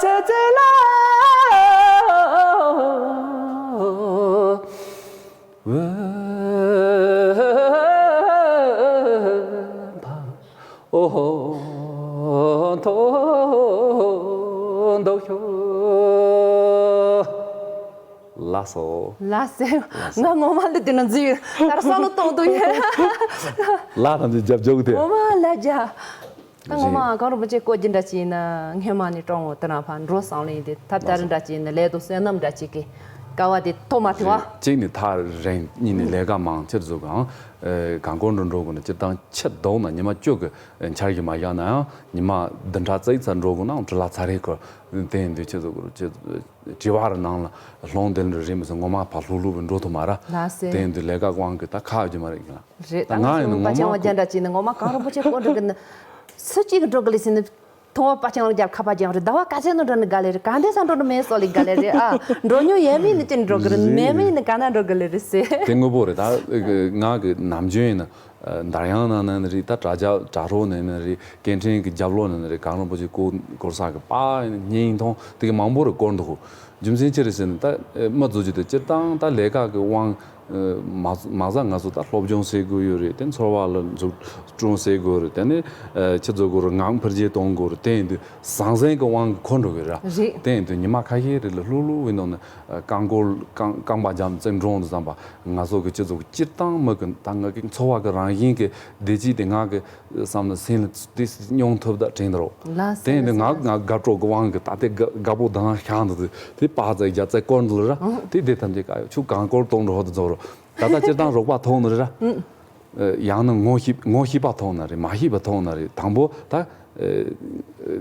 ཚེ་ཚེ་ལ། འོ་ཧོ་མཐོ་མདོག་ཤོ། ལགས་སོ། ལགས་སེ། ང་ངོ་མ་ལ་དེ་ན་འཛུལ་ཡོད། ད་ར་བསམ་བློ་གཏོང་དུ་ཡོད། ལ་ཐམས་ཅད་རྒྱབ་འཇོག་དེ། ངོ་མ་ལ་རྒྱ། ད་ངོ་མ་རེད། གངས་རིན་པོ་ཆེ་བསྐོ་རྒྱུ་འདྲ་ཅིག་ཡིན་ན་སྔོན་མ་ནས་གྲོང་བོ་དེ་རང་ཕར་འགྲོ་བསམ་བློ་ཡིན་ཏེ། ཐབས་ད་རེས་འདྲ་ཅིག་ཡིན་ན་ལས་དང་བསོད་ནམས་འདྲ་ཅིག་གི་དཀའ་བ་དེ་ཐོག་མ་ཐེ་བ། རེད། གཅིག་ནས་ཐག་རིང་། གཉིས་ནས་ལས་ཀ་མང་། ཆེར་བཟོ་གང་། གངས་སྐོར་འགྲོ་འགྲོ་དགོས་ན་སྤྱིར་བཏང་ཕྱིར་ལྡོག་ན་ཉི་མ་བཅུ་གི་འཆར་གཞི་མ་བཞག་ན་ཡང་ཉི་མ་བདུན་ཕྲག་རྩ་ཡི་ཚར་འགྲོ་དགོས་ན་འོང་དྲི་ལ་ཚ་རེ་ཁོ་དེ་ཡིན་དུས་ཆེར་བཟོ་དགོས་རེད། ཆེར་དྲི་བ་ར་ནང་ལ་ལྷོང་དེ་ལ་རེད་མི་སྲིད། ངོ་མ་ཕར་ལྷུག་ལྷུག་བའི་འགྲོ་ཐུབ་མ་ར། ལགས་སེ། དེ་ཡིན་དུས་ལས་ཀ་དབང་གིས་ད་ཁག་རྒྱུ་མ་རེད་ཡིན་ལ། རེད། ད་ད་ང་ང་ཡིན་ན་ཚོ་ངོ་པ་ཆེན་པོ་མ་རྒྱ་འདྲ་ཅིག་ཡིན་ན་ངོ་མ་གངས་རིན་པོ་ཆེ་བསྐོ་འགྲོ་གི་ན་སུ་གཅིག་གི་འགྲོ་གི་ལས་ཟིན་ན་མཐོང་བ་པ་ཆེན་པོ་རྒྱ་ཁ་པ་རྒྱ་རེད། ཟླ་བ་ག་ཚད་ནང་འགྲོ་ན་དགའ་ལས་རེད། ག་འདྲ་ས་འགྲོ་ན་མེད་སོགས་ལས་དགའ་ལས་རེད། ཨ། འགྲོ་མྱོང་ཡས་མིན་ནི་ཅི་འགྲོ་གི་རེད། རེད། མེད་མིན་ནི་ག་ན་འགྲོ་གི་ལས་རེད་ཟེར། དེ་དངོས་པོ་རེད། ད་ང་གི་ནམ་རྒྱུན་ཡིན་ན། འདར་དབྱངས་ནང་ན་ནི་རེད། ད་དྲ་རྒྱ་དྲ་རོགས་ནང་ན་རེད། སྐད་འཕྲིན་གྱི་རྒྱབ་ལོགས་ནང་ན་རེད། གངས་རིན་པོ་ཆེ་སྐོར་སྐོར་ས་གི་པར་བརྙན་མཐོང་དེ་གི་མང་པོ་རེད་བསྐོར་འདུག་རྒྱུ་མཚན་ཅི་རེད་ཟེར་ན། ད་མི་བཟོ་རྒྱུ་དེ་སྤྱིར་བཏང་ད་ལས་ཀ་གི་དབང་མ་མ་ཟ་ང་ཚོ་ད་སློབ་སྦྱོང་བྱེད་དགོས་ཡོད་རེད། དེ་འཚོ་བ་ལ་འཛུགས་སྐྲུན་བྱེད་དགོས་རེད། དེ་ནས་ཆུ་བཟོ་དགོས་རེད། ངང་འཕེལ་རྒྱས་གཏོང་དགོས་རེད། དེ་ཡིན་དུས་ཟང་ཟིང་གི་དབང་གིས་འཁོར་འགྲོ་གི་ར། རེད། དེ་ཡིན་དུས་ཉི་མ་ཁ་ཤས་རེ་ལ་ལྷུག་ལྷུག་བའི་ནང་ནས་རྐང་འཁོར་རྐང་རྐང་པ་འཇམ་ཙེ་འགྲོ་འདུག་བསམ་པ། ང་ཚོ་གི་སྤྱི་ཚོགས་ཀྱི་སྤྱིར་བཏང་མི་གི་ད་ང་གི་འཚོ་བ་གི་རང་བཞིན་གི་བདེ་སྐྱིད་དེ་ང་གི་བསམ་ན་སེམས་ལ་དེ་མྱོང་ཐུབ་ད་དྲན་ད་རོགས། ལགས་སོ། དེ་ཡིན་དུས་ང་ང་དགའ་སྤྲོ་གི་དབང་གིས་ད་ལྟའི་དགའ་དགའ་པོ་དང་ཤང་འདུག་དེ་པ་ཙེ་རྒྱ་ཙེ་སྐོར་འདུག་ལ་ར། དེ་དེ་ཐམས་ཅད་ག་ཡོད་ཆུ་གངས་སྐོར་གཏོང་འགྲོ་ཧོ་དུ་རྫོགས་རོགས། ད་ལྟ་སྤྱིར་བཏང་རོགས་པ་ཐོག་ནི་རེད་ར། ཡང་ན་ངོ་ཤེས་ངོ་ཤེས་པ་ཐོག་ན་རེད། མ་ཤེས་པ་ཐོག་ན་རེད། དང་པོ་ད་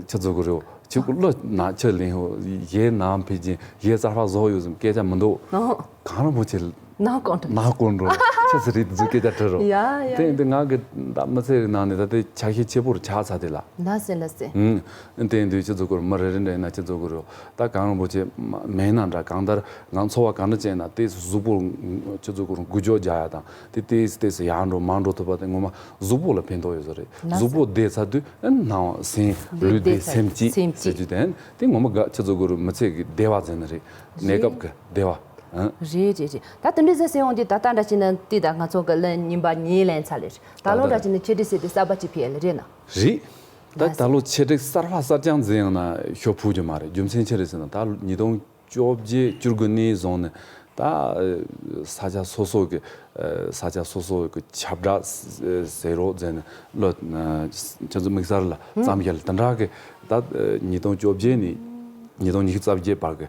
ཆུ་ཚོད་གི་རེད། ཆུ་གི་ལོ་ན་ཆུ་ལེན་ཧོ་ཡེ་ནང་ཕེ་ཅིན་ཡེ་གསར་པ་བཟོ་ཡོད་ཟིན་སྐད་ཆ་མི་འདུག་ཨོ། གངས་རིན་པོ་ཆེ་ནག་ཀོང་ནག་ཀོང་འགྲོ་ཆུ་ཚོད་རེད་དུ་སྐད་ཆ་དྲི་རོགས། ཡ་ཡ། དེ་ཡིན་དུས་ང་གི་ད་མི་ཚེ་གི་ནང་ནས་ད་དེ་ཆ་ཤས་ཆེ་པོ་རུ་ཆགས་ཚར་དེ་ལ། ལ་སེ་ལ་སེ། ཨུམ། དེ་ཡིན་དུས་ཆུ་ཚོད་གི་རུ་མི་རེ་རེ་འདྲ་ཡིན་ན་ཆུ་ཚོད་གི་རུ་ད་གངས་རིན་པོ་ཆེ་མེད་ན་འདྲ། གང་ལྟར་ང་འཚོ་བ་གང་འདྲ་བྱས་ན་དེ་གཟུགས་པོ་ཆུ་ཚོད་གི་རུ་འགུལ་སྐྱོད་རྒྱག་ཡ་དང་དེ་དེ་དེ་ཡར་འགྲོ་མར་འགྲོ་ཐུབ་པ་དེ་ངོ་མ་གཟུགས་པོ་ལ་ཕན་ཐོགས་ཡོད་ས་རེད། ལ་སེ། གཟུགས་པོ་བདེ་ཚར་དུས་ཨ་ནང་སེམས་ལུས་བདེ་སེམས་སྐྱིད་སེམས་སྐྱིད་ཟེར་རྒྱུ་དེ་དེ་ངོ་མ་ག་ཆུ་ཚོད་གི་རུ་མི་ཚེ་གི་བདེ་བ་ཟེར་ནི་རེད། གནས་སྐབས་གི་བདེ་བ། ཨ། རེད་རེད་རེད། ད་དེ་འདྲའི་ཟེར་ཟེར་ཡོང་དུས་ད་ལྟ་འདྲ་བྱས་ན་དེ་ད་ང་ཚོ་གི་ལན་ཉིན་པ་གཉིས་ལན་ཚར་ལེ་རེད། ད་ལོ་འདྲ་བྱས་ན་ཆེད་སྒྲིག་ཟེར་དུས་གསར་པ་ཅིག་ཕེབས་ལེ་རེད་ན། རེད། ད་ད་ལོ་ཆེད་སྒྲིག་གསར་པ་གསར་རྐྱང་ཟེར་ཡང་ན་ཤོ་ཕུ་རྒྱུ་མ་རེད། རྒྱུ་མཚན་ཅི་རེད་ཟེར་ན་ད་ཉིས་སྟོང་བཅོ་བརྒྱད་བཅུ་དགུ་ནས་བཟུང་ནས་ད་ས་ཆ་སོ་སོ་གི་ས་ཆ་སོ་སོ་གི་ཁྱབ་བསྒྲགས་ཟེར་རོགས་ཟེར་ནས་ལོ་ཁྱེད་ཚོ་དམིགས་བསལ་ལ་བརྩམས་བཞག་ལ་དེ་འདྲ་གི་ད་ཉིས་སྟོང་བཅོ་བརྒྱད་ནས་ཉིས་སྟོང་ཉི་ཤུ་རྩ་བརྒྱད་བར་གི་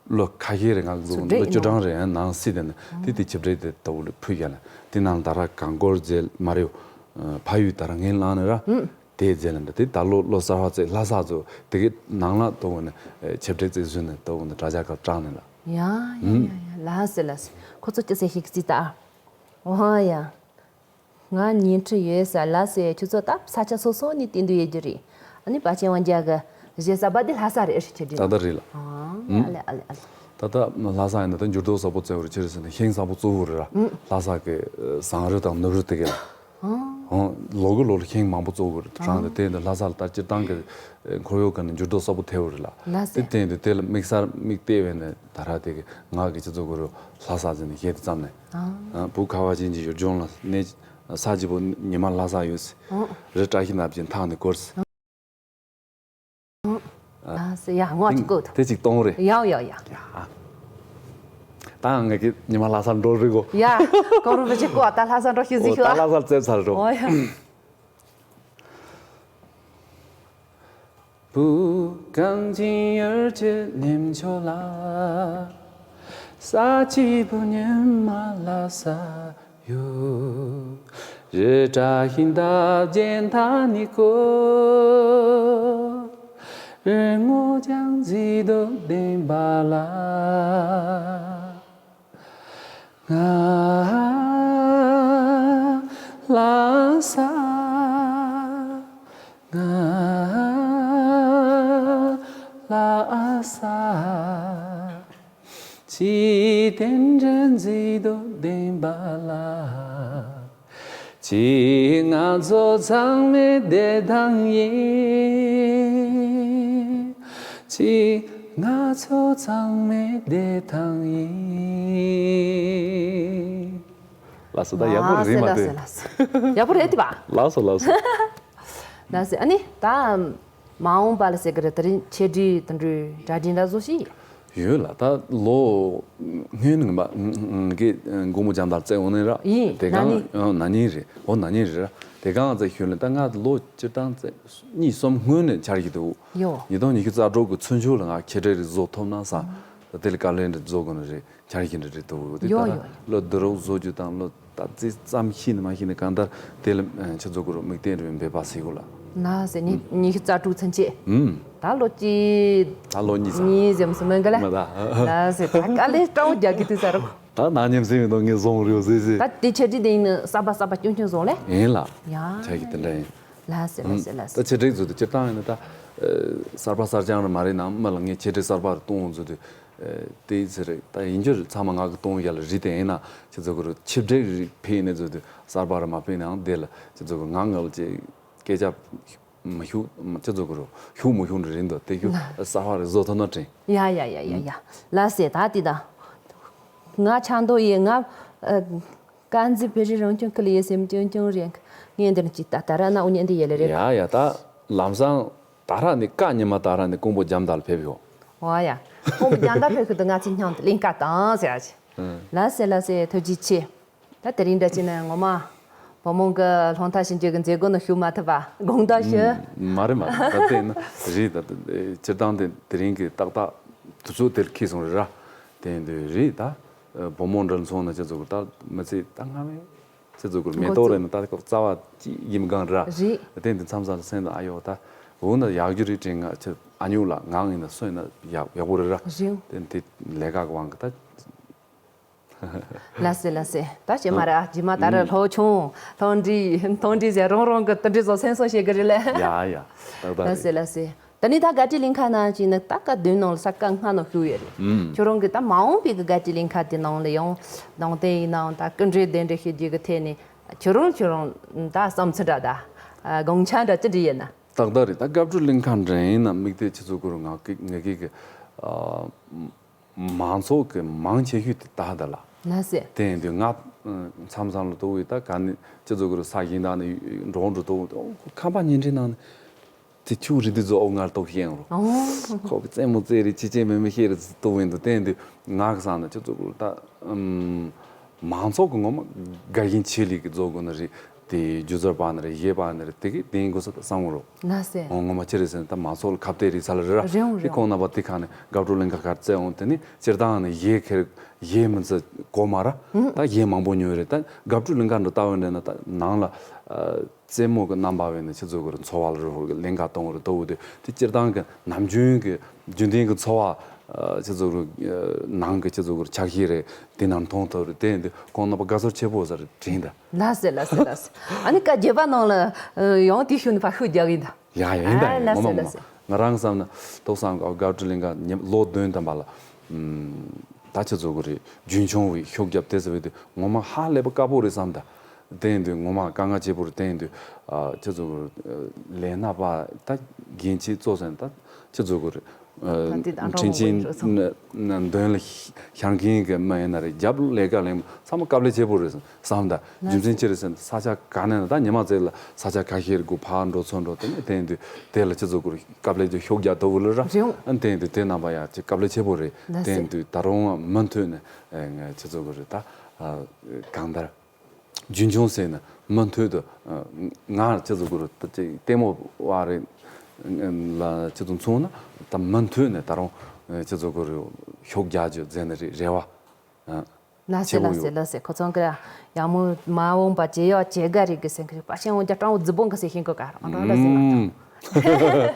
ལོ་ཁ་ཤས་རེ་ང་ཚོ་ལོ་བཅུ་གྲངས་རེ་ནང་སྲིད་དེ་ནི་དེ་དེ་ཆིབས་རེ་དེ་ལྟ་བུ་ལ་ཕུལ་ཡ་ལ་དེ་ནང་ད་ར་གང་སྐོར་མཛད་མ་རེད། ཕ་ཡུལ་ད་ར་ངན་ལང་ནི་ར་དེ་མཛད་ལ་འདྲ། དེ་ད་ལོ་ལོ་གསར་བ་ཚེ་ལྷ་ས་ཚོ་དེ་གི་ནང་ལ་ལྟ་བུ་ནི་ཆིབས་རེ་ཚེ་བཟོས་ནི་ལྟ་བུ་ནི་དྲ་རྒྱ་ཁར་དྲངས་ནི་ལ། ཡ་ཡ་ཡ་ཡ་ལ་སེ་ལ་སེ། ཁོ་ཚོ་ཅི་ཟེར་ཤིག་ཙི་ད། འོ་ཡ། ང་ཉིན་ཁྲི་ཡོད་ས་ལ་སེ་ཁྱོད་ཚོ་ད་ས་ཆ་སོ་སོ་ནས་བསྟན་དུ་ཡོད་རྒྱུ་རེད། ཨ་ནི་པ་ཆེན་དབང་རྒྱལ་གི་གཞས་གསར་པ་འདི་ལྷ་ས་རེད་ཨེ་ཤི་ཁྱེད་ད་ལྟ་རེད་ལ། ཨ་ཨ་ལེ་ཨ་ལེ་ཨ་ལེ། ད་ལྟ་ལྷ་ས་ཡིན་ན་ད་འགྱུར་ལྡོག་གསར་པོ་བཙལ་བར་ཕྱིར་ཟིན་ན་ཤིང་གསར་པོ་གཙོ་བོ་རེད་ལ། ལྷ་ས་གི་ཟངས་རི་དང་ནུབ་རི་དེ་ག་ལ། ལོ་གི་ལོ་ལ་ཤིང་མང་པོ་གཙོ་བོ་རེད། རང་དེ་དེ་འདི་ལྷ་ས་ལ་ད་སྤྱིར་བཏང་གི་ཁོར་ཡུག་གི་ནི་འགྱུར་ལྡོག་གསར་པོ་ཐེབས་རེད་ལ། ལ་སེ། དེ་དེ་འདི་དེ་ལ་དམིགས་བསལ་དམིགས་གཏད་བས་ནི་ད་ར་དེ་གི་ང་གི་སྤྱི་ཚོགས་གི་རུ་ལྷ་ས་ཟིན་ནི་ཤེས་དུ་བརྩམས་ནས། བུ་ཁ་བ་ཅན་གྱི་ཡུལ་ལྗོངས་ལ་གནས། ས་གཅིག་པོ་ཉི་མ་ལྷ་ས་ཡོད་སྲིད། རི་བཀྲ་ཤིས་ནགས་ཀྱི་མཐའ་ནས་བསྐོར་སྲིད། ལ་སེ་ཡ་ངོ་ཅིག་གོ་ཐུབ། དེ་ཅིག་གཏོང་རེད། ཡའོ་ཡའོ་ཡ། ད་ང་གི་ཉི་མ་ལྷ་ས་འགྲོ་རེད་གོ། ཡ། གོ་རུ་བ་ཅིག་གོ་ད་ལྷ་ས་འགྲོ་ཤི་ཟིག་ཤི་ད་ལ། ལྷ་ས་བཙལ་ཚར་རོ། ཨོ་ཡ། བུ་གངས་ཅན་ཡུལ་གྱི་གནས་མཆོག་ལ། ས་གཅིག་པུ་ཉི་མ་ལྷ་ས་ཡོད། རི་བཀྲ་ཤིས་འདབ་བརྒྱད་མཐའ་ནས་བསྐོར། རི་སྔོ་ལྗང་མཛེས་སྡུག་ལྡན་པ་ལ། ང་ལྷ་ས། ང་ལྷ་ས། ཅི་དེ་འདྲ་མཛེས་སྡུག་ལྡན་པ་ལ། ཅི་ང་ཚོ་ཚང་མའི་བདེ་ཐང་ཡིན། ཅི་ང་ཚོ་ཚང་མའི་བདེ་ཐང་ཡིན། ལགས་སོ། ད་ཡག་པོ་རེད་མ་ལགས་སེ་ལགས་སེ་ལགས་སེ། ཡག་པོ་རེད་དེ་བ། ལགས་སོ་ལགས་སོ། ལགས་སེ་ཨ་ནི་ད་མ་འོངས་པ་ལ་ཟེར་གི་རེད། དེ་རིང་ཆེད་སྒྲིག་དེ་འདྲའི་གྲ་སྒྲིག་འདྲ་བཟོ་ཞིག་ཡོད་ལ། ད་ལོ་སྔོན་ནས་ང་གི་མགོན་པོ་རྒྱ་མཚོ་རྩེ་འོང་ནས་ར། ཡིན། དེ་གང་ན་ནིང་། ཨ། ན་ནིང་རེད། འོ་ན་ནིང་རེད་ར། དེ་གང་ཚེ་ཤུལ་ལ་ད་ང་ལོ་སྤྱིར་བཏང་ཚེ་གཉིས་གསུམ་སྔོན་ནས་འཆར་གྱི་འདུག་ཡོ། ཉིས་སྟོང་ཉི་ཤུ་རྩ་དྲུག་གི་ཚུན་ཆོད་ལ་ང་ཁྱེད་རའི་རིགས་བཟོ་ཐུབ་ན་བསམ། ད་དེ་ལ་དཀའ་ལས་འདྲ་བཟོ་དགོས་ནི་རེད། འཆར་གཞི་འདྲ་རེད་འདུག་དེ་ཡོ་ད་ཡོ། ལོ་འདི་རུ་བཟོ་རྒྱུ་དང་ལོ་ད་རྩིས་ཙམ་ཤེས་ནི་མ་ཤེས་ནི་གང་ལྟར་དེ་ལ་ཁྱེད་ཚོ་གུ་རུ་དམིགས་གཏད་རེ་འབད་པ་སྲིད་གོ་ལ། ན་ཟེར་ནི་ཉི་ཤུ་རྩ་དྲུག་ཚུན་ཆད། ཨུམ། ད་ལོ་གཅིག་ད་ལོ་གཉིས་ཟེར། གཉིས་ཟེར་སུ་མིན་ག་ལ། མ་ད། ན་ཟེར་ད་དཀའ་ལས་སྤྲང་བོ་རྒྱག་གི་དུས་ས་རུ། ད་ན་མཉམ་སེམས་མི་འདུག་ངས་བཟུང་རེད་ཟེར་ཟེར། ད་དེ་ཆེ་འདྲི་དེ་ཡིན་ནི་གསར་པ་གསར་པ་སྐྱོན་སྐྱོན་བཟུང་ལེ། ཡིན་ལ། ཡ། ཆ་གི་དེ་འདྲ་ཡིན། ལ་ཟེར་ལ་ཟེར་ལ་ཟེར། ད་ཆེ་འདྲི་ཚོ་དེ་སྤྱིར་བཏང་ཡིན་ན་ད་གསར་པ་གསར་རྐྱང་རེད་མ་རེད་ནམ། མ་ལ་ངས་ཆེ་འདྲི་གསར་པ་རེ་གཏོང་ཚོ་དེ། དེ་ཚེ་རེད། ད་ཡིན་རྒྱུ་རེད། ཚང་མ་ང་གི་གཏོང་ཡ་ལ་རེད། དེ་ཡིན་ན་ཁྱེད་ཚོ་གུ་རུ་ཆིབས་སྒྲིག་རེ་ཕེབས་ནས་ཚོ་དེ་གསར་པ་རེ་མ་ཕེབས་ནའང་དེ་ལ་ཁྱེད་ཚོ་གུ་ང་ངལ་ཅེ་སྐད་ཆ་མི་ཤུགས་ཁྱེད་ཚོ་གུ་རུ་ཤུགས་མི་ཤུགས་འདྲ་རེད་འདུག་དེ་ཤུགས་གསར་པ་རེ་བཟོ་ཐུབ་ན་དྲན། ཡ་ཡ་ཡ་ཡ་ཡ། ལ་ཟེར་ད་དེ་ད་ང་ཆ་མདོ་ཡི་ང་། དཀར་མཛེས་བོད་རིགས་རང་སྐྱོང་ཁུལ་ཡོད་སེམས་ཅུང་ཅུང་རེད། ངས་འདིར་ཅི་ལྟ་ལྟ་ར་ན་འུ་ཉན་འདི་ཡེ་ལེ་རེད། ཡ་ཡ། ད་ལམ་སང་ད་ར་ནི་ཀ་ཉི་མ་ད་ར་ནི་ཀོང་པོ་རྒྱ་མདའ་ལ་ཕེབས་ཡོང་། འོ་ཡ། ཀོང་པོ་རྒྱ་མདའ་ཕེབས་ཁུལ་དུ་ང་ཚོས་སྙིང་དུ་གླིང་ཀ་དང་ཟེར་ཡ་ཅི། ལ་སེ་ལ་སེ་ཐུགས་རྗེ་ཆེ། ད་དེ་རིང་འདྲ་ཅི་ན་ངོ་མ། བུ་མོ་གི་སློང་ཐ་ཞིང་བཅུ་གི་མཛད་སྒོ་ནང་ཞུགས་མ་ཐུབ་པ་དགོངས་དག་ཞུ། མ་རེད་མ་རེད། ད་དེ་ན་རེད། ད་སྤྱིར་བཏང་དེ་དེ་རིང་གི་ཏག་ཏག་དུས་ཚོད་དེར་ཁེལ་སོང་རེད་ར། དེ་འདི་རེད་ད། བུ་མོ་འདྲ་མཚོན་ན་ཁྱེད་ཚོ་གི་ད་མི་ཚེ་ད་སྔ་མའི་ཁྱེད་ཚོ་གི་མེ་ཏོག་རེད་ན་ད་ཀོ་རྩ་བ་ཅི་ཡིན་གང་ར། རེད། དེ་འདི་མཚམས་མཚམས་ལ་སེམས་ད་ཨ་ཡོ་ད་འོ་ན་ཡག་རྒྱུ་རེད་དྲན། ང་ཁྱེད་ཨ་ཉུག་ལ་ངང་ཡིན་ན་སོན་ན་ཡག་ཡག་པོ་རེད་ར། རེད། དེ་འདི་ལས་ཀ་གི་དབང་གི་ད། ལ་སེ་ལ་སེ། ད་ཅི་མ་ར་ཇི་མ་ད་ར་ལྷོ་ཆུང་ལྷོ་འདྲི་མཐོ་འདྲི་ཟེར་རོང་རོང་གི་ཏི་འདྲི་བཟོ་སེམས་སོ་ཞེ་གི་རེད་ལེ། ཡ་ཡ། ཏག་ཏག་ལ་རེད། སེ་ལ་སེ། ད་ནི་ད་དགའ་སྤྲོའི་གླིང་ཁ་ནང་ཅིག་ནི་ད་སྐབས་བདུན་ནང་ལ་ས་སྐབས་ལྔ་ནང་བཞུགས་ཡོད་རེད། ཨུམ། ཁྱོད་རང་གི་ད་མ་འོངས་པའི་གི་དགའ་སྤྲོའི་གླིང་ཁ་དེ་ནང་ལ་ཡང་གདོང་བསྟན་ཡིན་ནའང་ད་སྐུ་མགྲོན་གདན་འདྲེན་ཞུ་རྒྱུ་གི་ཐད་ནས་ཁྱོད་རང་ཁྱོད་རང་ད་བསམ་ཚུལ་འདྲ་ད་དགོངས་འཆར་འདྲ་ཅི་འདྲ་ཡོད་ན། ཏག་ཏག་རེད། ད་དགའ་སྤྲོའི་གླིང་ཁ་འདྲ་ཡིན་ན་དམིགས་གཏད་ཁྱེད་ཚོ་གུ་རུ་ང་གི་ང་གི་གི་ཨ། མང་ཚོགས་ཀྱི་མང་ཆེ་ཤོས་དེ་ད་ད་ལ། ལ་སེ། དེ་ཡིན་དུས་ང་མཚམས་མཚམས་ལ་ལྟོ་བའི་ད་ག་ནི་ཅི་ཚོ་གི་རུ་ས་ཞིང་དང་ནི་འགྲོ་འགྲོ་ལྟོ་ཁང་པ་ཉིན་རེ་ནང་ནི་དེ་ཆུ་རི་དུས་ཚོ་ཨོ་ངར་ལྟོ་ཤེས་རོ། ཨོ། ཁོ་གི་རྩེད་མོ་རྩེ་རེ་ཅི་ཅི་མི་མི་ཤེས་རེ་ལྟོ་ཡིན་དུ། དེ་ཡིན་དུས་ང་གི་སང་ནི་ཅི་ཚོ་གི་རུ་ད་མང་ཚོགས་ཀྱི་ངོ་མ་དགའ་ཞེན་ཆེ་ལི་གི་རྫོགས་དགོས་ནི་རེད། དེ་སྒྱུ་རྩལ་པ་ནི་རེད། གཞས་པ་ནི་རེད། དེ་གི་དེ་ཡིན་དགོས་ས་བསམ་གོ་རོ། ལ་སེ། ཨོ་ངོ་མ་ཅི་རེད་ཟེར་ན་ད་མང་ཚོགས་ལ་ཁ་གཏད་རེད་ས་ལ་རེད་ར། རེད་འོང་རེད་འོང་། དེ་ཁོང་རྣམ་པ་དེ་ཁ་ནས་དགའ་སྤྲོ་གླིང་ཁ་ཁར་བཙལ་འོང་། དེ་ནི་སྤྱིར་བཏང་ནས་གཞས་ཁེར་གཞས་མི་ཚེ་གོ་མ་ར། ད་གཞས་མང་པོ་ཉོས་རེད། ད་དགའ་སྤྲོ་གླིང་ཁ་འགྲོ་ལྟ་བུ་འདྲ་ན་ད་ནང་ལ་རྩེད་མོ་གི་རྣམ་པ་བས་ནས་ཁྱེད་ཚོ་གི་རུ་འཚོ་བ་ལ་རུ་ཧོར་གི་གླིང་ཁ་གཏོང་རུ་ལྟ་བུ་དེ་དེ་སྤྱིར་བཏང་གི་ནམ་རྒྱུན་གི་རྒྱུན་ལྡན་གི་འཚོ་བ། ཁྱེད་ཚོ་གི་ནང་གི་ཁྱེད་ཚོ་གི་ཆགས་གཞི་རེད། དེ་ནང་མཐོང་ཐུབ་རེད། དེ་ཡིན་དུས་ཁོང་རྣམ་པ་དགའ་ཚོར་ཆེ་པོ་ཟེར་དྲན་ད། ལ་སེ་ལ་སེ་ལ་སེ། ཨ་ནི་བཀའ་བརྒྱད་པ་ནང་ལ་ཡང་དེ་ཤུ་ནི་ཕ་ཤུ་རྒྱག་གིན་ད། ཡ་ཡ་ཡིན་ད། ཨ་ཡིན་ལ་ངོ་མ་སེ་ངོ་ལ་མ་སེ། ང་རང་བསམ་ན་ཏོག་བསམ་ག་དགའ་སྤྲོ་གླིང་ཁ་ཉིན་ལོ་བདུན་ཐམ་པ་ལ་ད་ཁྱེད་ཚོ་གི་རེད་རྒྱུན་འཁྱོངས་བའི་ཤུགས་རྒྱབ་དེ་ཟེར་བའི་དུས་ངོ་མ་ཧ་ལས་པ་དཀའ་པོ་རེད་བསམ་ད། དེ་ཡིན་དུས་ངོ་མ་དཀའ་ངལ་ཆེ་པོ་རེད། དེ་ཡིན་དུས་ཁྱེད་ཚོ་གི་ལས་སྣ་པ་ད་འགན་ཆེ་གཙོ་ཟེར་ན་ད་ཁྱེད་ཚོ་གི་ད་འདི་ད་ཁྲིན་ཆིན་འདོན་ལ་ཤར་མཁན་གི་མི་ཡིན་ན་རེད། རྒྱབ་ལས་ཀ་ལས་ཚང་མ་དཀའ་ལས་ཆེ་པོ་རེད་བསམ་ད། རྒྱུ་མཚན་ཅི་རེད་ཟེར་ན་ས་ཆ་ག་ནས་ན་ད་ཉི་མ་ཚེ་ལ་ས་ཆ་ཁ་ཤས་རེད་གོ་ཕར་འགྲོ་ཚུར་འགྲོ། དེ་ནས་དེ་ཡིན་དུས་དེ་ལ་ཁྱེད་ཚོ་གི་དཀའ་ལས་ཀྱི་ཤུགས་རྒྱག་ཐུབ་ལ་ར། རེད། ཨ་དེ་ཡིན་དུས་དེ་རྣམ་པ་ཡ་ཅིག་དཀའ་ལས་ཆེ་པོ་རེད། དེ་ཡིན་དུས་ད་རུང་མུ་མཐུད་ནས་ཁྱེད་ཚོ་གི་རེད་ད་གང་ལྟར། རྒྱུན་འཁྱོངས་ཟེར་ན་མུ་མཐུད་དུ་ང་ཁྱེད་ཚོ་གུ་རུ་ལྟད་མོ་བ་རེ་ལ་ཁྱེད་ཚོ་མཚོན་ན་ད་མུ་མཐུད་ནས་ད་རུང་ཁྱེད་ཚོ་གུ་རུ་ཤུགས་རྒྱག་རྒྱུ་མཛད་ནི་རེད་རེ་བ། ལ་སེ་ལ་སེ་ལ་སེ། ཁོ་ཚང་གི་ཡང་མོ་མ་འོངས་པ་ཇེ་ཡག་ཇེ་དགའ་རིག་གི་སེང་གི་པ་ཤེས་འོང་རྒྱ་སྤྲང་བོ་རྫི་བོང་གི་སེ་ཤིང་གི་ག་རང་རང་ལ་ཟིན་མ་ཐང་།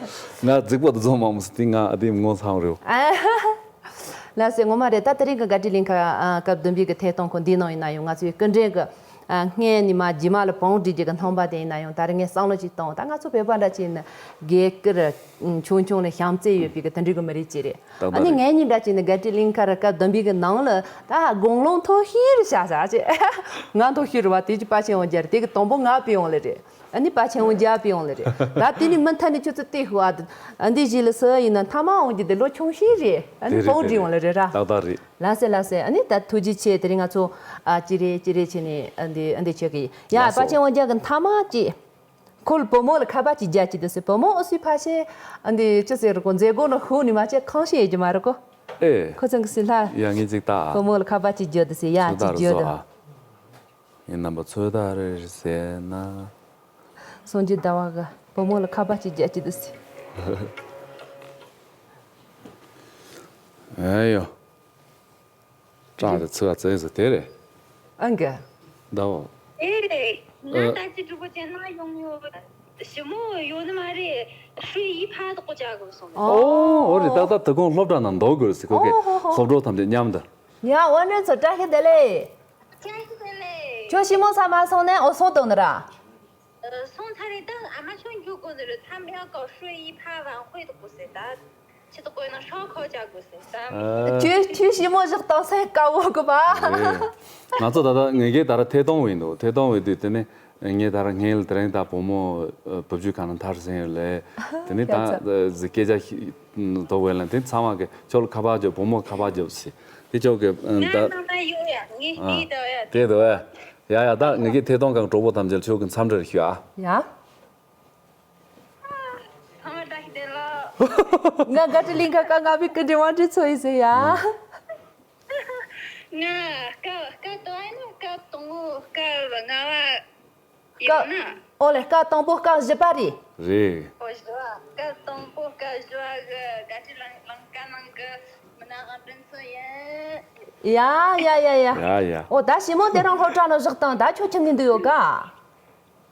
ང་རྫིག་པོ་དུ་རྫོང་མ་མོ་སི་ཏི་ང་ཨ་དེ་ངོ་ཚང་རེད། ལགས་སེ་ངོ་མ་རེད། ད་དེ་རིང་གི་དགའ་སྤྲོའི་གླིང་ཁ་སྐབས་བདུན་པའི་གི་ཐད་གཏོང་ཁོ་འདི་ནང་ཡིན་ན་ཡང་ང་ཚོའི་སྐུ་མགྲོན་གི་སྔས་ནས་མ་རྗེས་མ་ལ་བང་སྒྲིག་རྒྱུ་གི་སྣང་བ་དེ་ཡིན་ན་ཡང་ད་རེས་ངས་བསམ་བློ་ཅིག་བཏང་། ད་ང་ཚོ་བོད་པ་འདྲ་ཅིག་ནི་དགེ་བསྐུར་ཆུང་ཆུང་ནས་བྱམས་བརྩེ་ཡོད་པའི་གི་དེ་འདྲའི་གི་མི་རིགས་ཅིག་རེད། ད་ཨ་ནི་ངས་ཉིན་འདྲ་ཅིག་ནི་དགའ་སྤྲོའི་གླིང་ཁ་ར་སྐབས་བདུན་པའི་གི་ནང་ལ་ད་དགུང་ལོ་མཐོ་ཤོས་རུ་བྱ་ས་ཅིག་ང་མཐོ་ཤོས་རུ་བ་དེ་ཅིག་པ་ཆེན་འོང་རྒྱ་རེད། དེ་གི་དང་པོ་ང་པི་ཡོང་ལེ་རེད། ཨ་ནི་པ་ཆེན་འོང་རྒྱ་པི་ཡོང་ལེ་རེད། ད་དེ་ནི་མུ་མཐུད་ནས་ཁྱོད་ཚོ་བལྟས་ཤོག་ཨ། ཨ་འདི་བཞི་ལ་སུ་ཡིན་ན་མཐའ་མ་འོང་རྒྱུ་དེ་ལོ་ཆུང་ཤོས་རེད། ཨ་ནི་དེ་རེད་བང་སྒྲིག་ཡོང་ལེ་རེད་ར། ཏག་ཏག་རེད། ལགས་སེ་ལགས་སེ། ཨ་ནི་ད་ཐུགས་རྗེ་ཆེ། དེ་རིང་ང་ཚོ་ཨ་ཅི་རེད་ཅི་རེད་བྱས་ནས་ཨ་འདི་ཨ་འདི་བྱེད་གི་ཡ། ལགས་སོ། པ་ཆེན་འོང་རྒྱ་གི་མཐའ་མ་ཅིག་ཁོ་ལ་བུ་མོ་ལ་ཁ་པར་ཅིག་རྒྱག་ཅིག་འདུག་ཟེར། བུ་མོ་ཨུ་སུའི་ཕ་ཤེ་ཨ་འདི་ཅི་ཟེར་གོ་མཛད་སྒོ་ནང་ཤོག་ནི་མ་བྱས་ཁང་ཤེས་ཡོད་ཀྱི་མ་རེད་གོ། ཨེ། ཁོ་ཚང་གི་སི་ལྷ། ཡ་ངས་ཅིག་ལྟ་ཨ། བུ་མོ་ལ་ཁ་པར་ཅིག་རྒྱོབ་དུ་ཟེར། ཡ་ཅིག་རྒྱོབ་དུ། ངའི་རྣམ་པ་ཚོད་ལྟ་རེད་ཟེར་ན། སངས་རྒྱས་ཟླ་བ་གི་བུ་མོ་ལ་ཁ་པར་ཅིག་རྒྱག་ཅིག་འདུག་ཟེར། ཨེ་ཡོ། ཀྲང་དེ་ཚི་བ་ཙེ་ཟེར་དེ་རེད། ཨང་གི། ཟླ་བ། ཨེ་རེད། ང་ད་ཅི་གྲུ་པོ་ཅན་ན་ཡོང་ཡོད། ཞི་མོ་ཡོད་ནི་མ་རེད། ཧྲུའེ་ཡི་ཕ་དག་གོ་ཅག་གོ་སོང་། ཨོ་ཨོ་རེད། ཏག་ཏག་དུ་ཁོང་སློབ་གྲྭ་ནང་འདུག་དགོས་ཟེར་ཁོ་གི། ཨོ་ཧོ་ཧོ། སློབ་གྲོགས་ཐམས་ཅད་མཉམ་དུ། ཡ་འོ་ནི་ཚོ་བཀྲ་ཤིས་བདེ་ལེགས། ཁྱོད་ཞི་མོ་ས་མ་སོང་ནས་ཨོ་སོང་དོ་ནི་ར། སོང་ཚར་རེད། ད་ཨ་མ་ཆོ་འགྱོ་དགོས་ནི་རེད། ཐམ་ཡག་ག་ཧྲུའེ་ཡི་ཕ་བ་དཔེ་དག་གོ་ཟེར་ད། ཁྱི་དག་གོ་ན་ཧྲོ་ཁོ་ཅག་གོ་ཟེར་ད། ཁྱོད་ཁྱོད་ཞི་མོ་བཞག་བཏང་ས་དཀའ་བོ་གི་པ། ང་ཚོ་ད་ལྟ་ངེད་ཀྱི་ད་ར་ཐད་གཏོང་བས་འདུག་ཐད་གཏོང་བས་དུས་དེ་ནས་ངས་ད་ར་ངའི་ལ་དེ་རིང་ད་བུ་མོ་བུ་བརྒྱུད་གང་ན་མཐར་ཟིན་ཡོད་ལས། དེ་ནས་ད་ཟི་སྐད་ཆ་ཞིག་འདོགས་བས་ལ་དེ་ཚང་མ་གི་ཁྱོད་ལ་ཁ་པར་རྒྱོབ། བུ་མོ་ཁ་པར་རྒྱོབ་ཟེར། དེ་ཁྱོད་ཀྱི་ང་ད་ནང་ན་ཡོད་ཡ། ངས་ཨ་བལྟས་འདུག་ཡ། དེ་འདུག་ཡ། ཡ་ཡ། ད་ངེད་ཀྱི་ཐད་གཏོང་གང་གྲོགས་པོ་ཐམས་ཅད་ལ་ཁྱོད་ཀྱི་འཚམས་འདྲི་ཞུ་ཨ། ཡ། ཕ་མ་བཀྲ་ཤིས་བདེ་ལེགས། ང་དགའ་སྤྲོ་གླིང་ག་སྐབས་ལྔ་པའི་སྐུ་མགྲོན་དབང་འདུས་མཚོ་ཡིན་ཟེར་ཡ། ང་སྐབས་སྐབས་དང་པོ་ནི་སྐབས་དང་པོ་སྐབས་ལྔ་པ་ཡིན་ན། ཨོ་ལེ། སྐབས་དང་པོ་སྐབས་བཞི་པ་རེད། རེད། ཨོ་བཞི་པ། སྐབས་དང་པོ་སྐབས་བཞི་པ་གི་དགའ་སྤྲོ་གླིང་ག་ནང་གི་མི་སྣ་དབང་འདུས་མཚོ་ཡིན། ཡ་ཡ་ཡ་ཡ། ཡ་ཡ། ཨོ་ད་ཞི་མོ་དེ་རིང་སློབ་གྲྭ་ནང་བཞག་བཏང་། ད་ཁྱོད་ཁྱིམ་ནས་འདུག་ཡོད་ག་ཨ་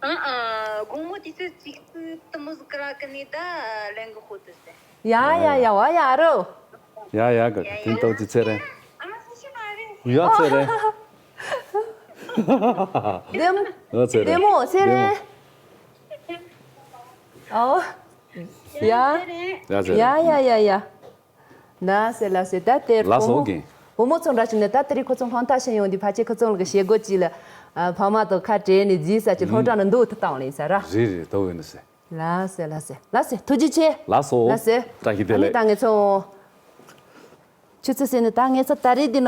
ཨ། དགོང་མོ་དུས་ཚོད་གཅིག་ཙམ་དུ་མོ་ཟིག་ག་ར་ཀི་ནི་ད་ལེན་གི་ཧོ་དུ་ཟེར། ཡ་ཡ་ཡ། བ་ཡ་རོ། ཡ་ཡ་གི་ཡ་དེ་ཡ། ཏོག་ཅི་ཚེ་རེད། ཨ་མ་སུ་ཞིག་མ་རེད། ཡ་ཚེ་རེད། བདེ་མོ། ཡ་ཚེ་རེད། བདེ་མོ་ཚེ་རེད། ཨོ། ཡ། ཡ་ཚེ་ཡ་རེད། ཡ་ཡ་ཡ་ཡ། ལ་སེ་ལ་སེ། ད་དེར་ལ་བུ་སོ་མོ་གིན། བུ་མོ་ཚོ་འདྲ་བྱུང་ནས་ད་དེ་རིང་ཁོ་ཚོ་སློབ་མཐར་ཕྱིན་ཡོང་དུས་ཕལ་ཆེར་ཁོ་ཚོ་ལ་གི་བྱེད་སྒོ་ཅིག་ལ་ཨ་ཕ་མ་དང་ཁ་བྲལ་ནས་རྫིས་ས་ཅིག་སློབ་གྲྭ་ནང་འདུག་ཐུབ་བཏང་ལེན་ས་ར། རེད་རེད། དོ་བས་ནི་སེ། ལ་སེ་ལ་སེ་ལ་སེ། ཐུགས་རྗེ་ཆེ། ལ་སོ། ལ་སེ། བཀྲ་ཤིས་བདེ་ལེགས། ཨ་ནི་ད་ངེད་ཚོ་ཆུ་ཚོད་ཟིན་ནས་ད་ངེད་ཚོ་ད་རེས་འདི་ནང་།